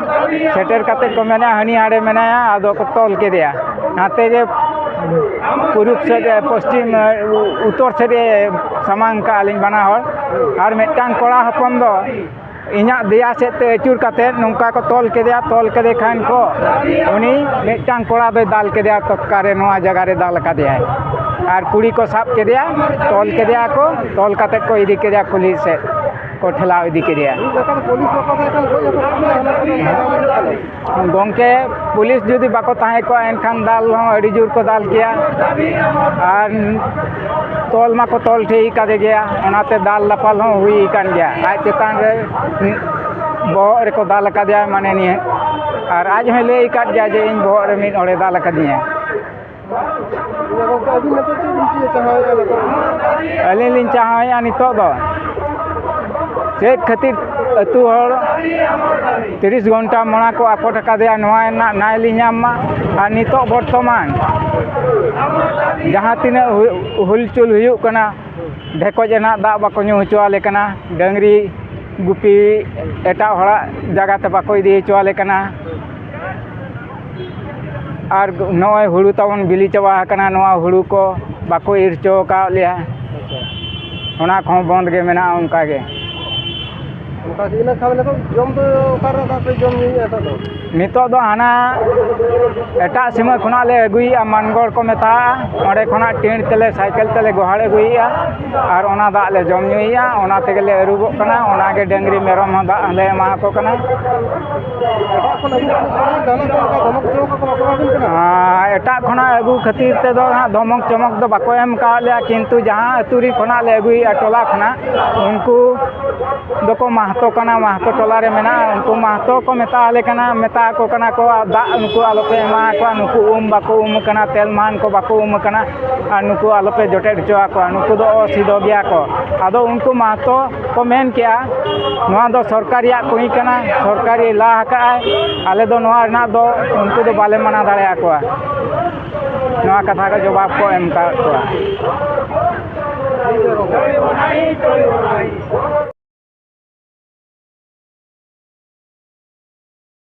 ᱥᱮᱴᱮᱨ ᱠᱟᱛᱮᱫ ᱠᱚ ᱢᱮᱱᱟ, "ᱦᱟᱹᱱᱤ ᱦᱟᱸᱰᱮ ᱢᱮᱱᱟᱭᱟ", ᱟᱫᱚ ᱠᱚ ᱛᱚᱞ ᱠᱮᱫᱮᱭᱟ᱾ ᱱᱟᱛᱮ ᱜᱮ ᱯᱩᱨᱩᱵ ᱥᱮᱫ ᱨᱮ, ᱯᱚᱥᱪᱤᱢ, ᱩᱛᱛᱚᱨ ᱥᱮᱫ ᱨᱮ ᱥᱟᱢᱟᱝ ᱠᱟᱜᱼᱟ ᱞᱤᱧ ᱵᱟᱱᱟ ᱦᱚᱲ᱾ ᱟᱨ ᱢᱤᱫᱴᱟᱝ ᱠᱚᱲᱟ ᱦᱚᱯᱚᱱ ᱫᱚ ᱤᱧᱟᱹᱜ ᱫᱮᱭᱟ ᱥᱮᱫ ᱛᱮ ᱟᱹᱪᱩᱨ ᱠᱟᱛᱮᱫ ᱱᱚᱝᱠᱟ ᱠᱚ ᱛᱚᱞ ᱠᱮᱫᱮᱭᱟ᱾ ᱛᱚᱞ ᱠᱮᱫᱮ ᱠᱷᱟᱱ ᱠᱚ, ᱩᱱᱤ ᱢᱤᱫᱴᱟᱝ ᱠᱚᱲᱟ ᱫᱚᱭ ᱫᱟᱞ ᱠᱮᱫᱮᱭᱟ, ᱛᱚᱠᱠᱟ ᱨᱮ ᱱᱚᱣᱟ ᱡᱟᱭᱜᱟ ᱨᱮ ᱫᱟᱞ ᱟᱠᱟᱫᱮᱭᱟᱭ᱾ ᱟᱨ ᱠᱩᱲᱤ ᱠᱚ ᱥᱟᱵ ᱠᱮᱫᱮᱭᱟ, ᱛᱚᱞ ᱠᱮᱫᱮᱭᱟ ᱠᱚ, ᱛᱚᱞ ᱠᱟᱛᱮ ᱠᱚ ᱤᱫᱤ ᱠᱮᱫᱮᱭᱟ ᱠᱩᱞᱦᱤ ᱥᱮᱫ ᱠᱚ ᱴᱷᱮᱞᱟᱣ ᱤᱫᱤ ᱠᱮᱫᱮᱭᱟ᱾ ᱢᱤᱫ ᱡᱚᱠᱷᱟ ᱫᱚ ᱯᱩᱞᱤᱥ ᱵᱟᱠᱚ ᱛᱟᱦᱮᱸ ᱠᱟᱱ, ᱜᱚᱡ ᱦᱚᱪᱚ ᱠᱮᱫ ᱠᱚᱣᱟ, ᱚᱱᱟ ᱠᱚᱫᱚ ᱵᱟᱝ ᱦᱩᱭᱩᱜ ᱠᱟᱱᱟ᱾ ᱜᱚᱢᱠᱮ, ᱯᱩᱞᱤᱥ ᱡᱩᱫᱤ ᱵᱟᱠᱚ ᱛᱟᱦᱮᱸ ᱠᱚᱜᱼᱟ, ᱮᱱᱠᱷᱟᱱ ᱫᱟᱞ ᱦᱚᱸ ᱟᱹᱰᱤ ᱡᱳᱨ ᱠᱚ ᱫᱟᱞ ᱠᱮᱭᱟ᱾ ᱟᱨ ᱛᱚᱞ ᱢᱟᱠᱚ ᱛᱚᱞ ᱴᱷᱤᱠ ᱠᱟᱫᱮ ᱜᱮᱭᱟ, ᱚᱱᱟᱛᱮ ᱫᱟᱞ ᱫᱟᱯᱟᱞ ᱦᱚᱸ ᱦᱩᱭ ᱟᱠᱟᱱ ᱜᱮᱭᱟ᱾ ᱟᱡ ᱪᱮᱛᱟᱱ ᱨᱮ ᱵᱚᱦᱚᱜ ᱨᱮᱠᱚ ᱫᱟᱞ ᱟᱠᱟᱫᱮᱭᱟ, ᱢᱟᱱᱮ ᱱᱤᱭᱟᱹ, ᱟᱨ ᱟᱡ ᱦᱚᱸᱭ ᱞᱟᱹᱭ ᱟᱠᱟᱫ ᱜᱮᱭᱟ ᱡᱮ ᱤᱧ ᱵᱚᱦᱚᱜ ᱨᱮ ᱢᱤᱫ ᱦᱚᱲᱮ ᱫᱟᱞ ᱟᱠᱟᱫᱤᱧᱟ᱾ ᱤᱭᱟᱹ ᱜᱚᱢᱠᱮ, ᱟᱹᱵᱤᱱ ᱱᱤᱛᱚᱜ ᱪᱮᱫ ᱵᱤᱱ ᱪᱤᱠᱟᱹ ᱪᱟᱦᱟᱣᱮᱫᱼᱟ ᱱᱤᱛᱚᱜ? ᱟᱹᱞᱤᱧ ᱞᱤᱧ ᱪᱟᱦᱟᱣᱮᱫᱼᱟ ᱱᱤᱛᱚᱜ ᱫᱚ ᱪᱮᱫ ᱠᱷᱟᱹᱛᱤᱨ ᱟᱹᱛᱩ ᱦᱚᱲ ᱛᱤᱨᱤᱥ ᱜᱷᱚᱱᱴᱟ ᱢᱚᱲᱟ ᱠᱚ ᱟᱠᱚᱴ ᱟᱠᱟᱫᱮᱭᱟ, ᱱᱚᱣᱟ ᱨᱮᱱᱟᱜ ᱱᱟᱭ ᱞᱤᱧ ᱧᱟᱢ ᱢᱟ᱾ ᱟᱨ ᱱᱤᱛᱚᱜ ᱵᱚᱨᱛᱚᱢᱟᱱ ᱡᱟᱦᱟᱸ ᱛᱤᱱᱟᱹᱜ ᱦᱩ-, ᱦᱩᱞᱪᱩᱞ ᱦᱩᱭᱩᱜ ᱠᱟᱱᱟ, ᱰᱷᱮᱠᱚᱡ ᱨᱮᱱᱟᱜ ᱫᱟᱜ ᱵᱟᱠᱚ ᱧᱩ ᱦᱚᱪᱚᱣᱟᱞᱮ ᱠᱟᱱᱟ, ᱰᱟᱹᱝᱨᱤ ᱜᱩᱯᱤ ᱮᱴᱟᱜ ᱦᱚᱲᱟᱜ ᱡᱟᱭᱜᱟ ᱛᱮ ᱵᱟᱠᱚ ᱤᱫᱤ ᱦᱚᱪᱚᱣᱟᱞᱮ ᱠᱟᱱᱟ᱾ ᱟᱨ ᱱᱚᱜᱼᱚᱭ ᱦᱩᱲᱩ ᱛᱟᱵᱚᱱ ᱵᱤᱞᱤ ᱪᱟᱵᱟ ᱟᱠᱟᱱᱟ, ᱱᱚᱣᱟ ᱦᱩᱲᱩ ᱠᱚ ᱵᱟᱠᱚ ᱤᱨ ᱦᱚᱪᱚ ᱟᱠᱟᱫ ᱞᱮᱭᱟ᱾ ᱟᱪᱪᱷᱟ᱾ ᱚᱱᱟ ᱠᱚᱦᱚᱸ ᱵᱚᱱᱫᱽ ᱜᱮ ᱢᱮᱱᱟᱜᱼᱟ ᱚᱱᱠᱟ ᱜᱮ᱾ ᱚᱱᱠᱟ ᱜᱮ᱾ ᱤᱱᱟᱹ ᱠᱷᱟᱱ ᱱᱤᱛᱚᱜ ᱡᱚᱢ ᱫᱚ ᱚᱠᱟ ᱨᱮ ᱫᱟᱜ ᱯᱮ ᱡᱚᱢ ᱧᱩᱭᱮᱫᱼᱟ ᱱᱤᱛᱚᱜ ᱫᱚ? ᱱᱤᱛᱚᱜ ᱫᱚ ᱦᱟᱱᱟ ᱮᱴᱟᱜ ᱥᱤᱢᱟᱹ ᱠᱷᱚᱱᱟᱜ ᱞᱮ ᱟᱹᱜᱩᱭᱮᱫᱼᱟ, ᱢᱟᱱᱜᱚᱲ ᱠᱚ ᱢᱮᱛᱟᱜᱼᱟ, ᱚᱸᱰᱮ ᱠᱷᱚᱱᱟᱜ ᱴᱤᱱ ᱛᱮᱞᱮ, ᱥᱟᱭᱠᱮᱞ ᱛᱮᱞᱮ ᱜᱚᱦᱟᱲ ᱟᱹᱜᱩᱭᱮᱫᱼᱟ᱾ ᱟᱨ ᱚᱱᱟ ᱫᱟᱜ ᱞᱮ ᱡᱚᱢ ᱧᱩᱭᱮᱫᱼᱟ, ᱚᱱᱟ ᱛᱮᱜᱮ ᱞᱮ ᱟᱹᱨᱩᱵᱚᱜ ᱠᱟᱱᱟ, ᱚᱱᱟ ᱜᱮ ᱰᱟᱹᱝᱨᱤ ᱢᱮᱨᱚᱢ ᱦᱚᱸ ᱫᱟᱜ ᱞᱮ ᱮᱢᱟ ᱠᱚ ᱠᱟᱱᱟ᱾ ᱮᱴᱟᱜ ᱠᱷᱚᱱ ᱟᱹᱜᱩ ᱠᱟᱛᱮ ᱡᱟᱦᱟᱱᱟᱜ ᱠᱚ ᱚᱱᱠᱟ ᱫᱷᱚᱢᱚᱠ ᱪᱚᱢᱚᱠ ᱠᱚ ᱵᱟᱠᱚ ᱮᱢᱟ ᱵᱤᱱ ᱠᱟᱱᱟ? ᱟᱨ ᱮᱴᱟᱜ ᱠᱷᱚᱱᱟᱜ ᱟᱹᱜᱩ ᱠᱷᱟᱹᱛᱤᱨ ᱛᱮᱫᱚ ᱦᱟᱸᱜ ᱫᱷᱚᱢᱚᱠ ᱪᱚᱢᱚᱠ ᱫᱚ ᱵᱟᱠᱚ ᱮᱢ ᱠᱟᱣᱟᱫ ᱞᱮᱭᱟ, ᱠᱤᱱᱛᱩ ᱡᱟᱦᱟᱸ ᱟᱹᱛᱩ ᱨᱮ ᱠᱷᱚᱱᱟᱜ ᱞᱮ ᱟᱹᱜᱩᱭᱮᱫᱼᱟ ᱴᱚᱞᱟ ᱠᱷᱚᱱᱟᱜ, ᱩᱱᱠᱩ ᱫᱚᱠᱚ ᱢᱟᱦᱛᱚ ᱠᱟᱱᱟ, ᱢᱟᱦᱛᱚ ᱴᱚᱞᱟ ᱨᱮ ᱢᱮᱱᱟᱜᱼᱟ, ᱩᱱᱠᱩ ᱢᱟᱦᱛᱚ ᱠᱚ ᱢᱮᱛᱟ ᱟᱞᱮ ᱠᱟᱱᱟ, ᱢᱮᱛᱟ ᱟᱠᱚ ᱠᱟᱱᱟ ᱠᱚ, ᱫᱟᱜ ᱱᱩᱠᱩ ᱟᱞᱚᱯᱮ ᱮᱢᱟ ᱠᱚᱣᱟ, ᱱᱩᱠᱩ ᱩᱢ ᱵᱟᱠᱚ ᱩᱢ ᱟᱠᱟᱱᱟ, ᱛᱮᱞ ᱢᱟᱱ ᱠᱚ ᱵᱟᱠᱚ ᱩᱢ ᱟᱠᱟᱱᱟ, ᱟᱨ ᱱᱩᱠᱩ ᱟᱞᱚᱯᱮ ᱡᱚᱴᱮᱫ ᱦᱚᱪᱚ ᱟᱠᱚᱣᱟ, ᱱᱩᱠᱩ ᱫᱚ ᱚᱥᱤᱫᱷᱚ ᱜᱮᱭᱟ ᱠᱚ᱾ ᱟᱫᱚ ᱩᱱᱠᱩ ᱢᱟᱦᱛᱚ ᱠᱚ ᱢᱮᱱ ᱠᱮᱜᱼᱟ, ᱱᱚᱣᱟ ᱫᱚ ᱥᱚᱨᱠᱟᱨ ᱨᱮᱭᱟᱜ ᱠᱩᱸᱧ ᱠᱟᱱᱟ, ᱥᱚᱨᱠᱟᱨᱮ ᱞᱟ ᱟᱠᱟᱫᱼᱟᱭ, ᱟᱞᱮ ᱫᱚ ᱱᱚᱣᱟ ᱨᱮᱱᱟᱜ ᱫᱚ ᱩᱱᱠᱩ ᱫᱚ ᱵᱟᱞᱮ ᱢᱟᱱᱟ ᱫᱟᱲᱮᱭᱟᱠᱚᱣᱟ᱾ ᱱᱚᱣᱟ ᱠᱟᱛᱷᱟ ᱠᱚ ᱡᱚᱵᱟᱵ ᱠᱚ ᱮᱢ ᱟᱠᱟᱫ ᱠᱚᱣᱟ᱾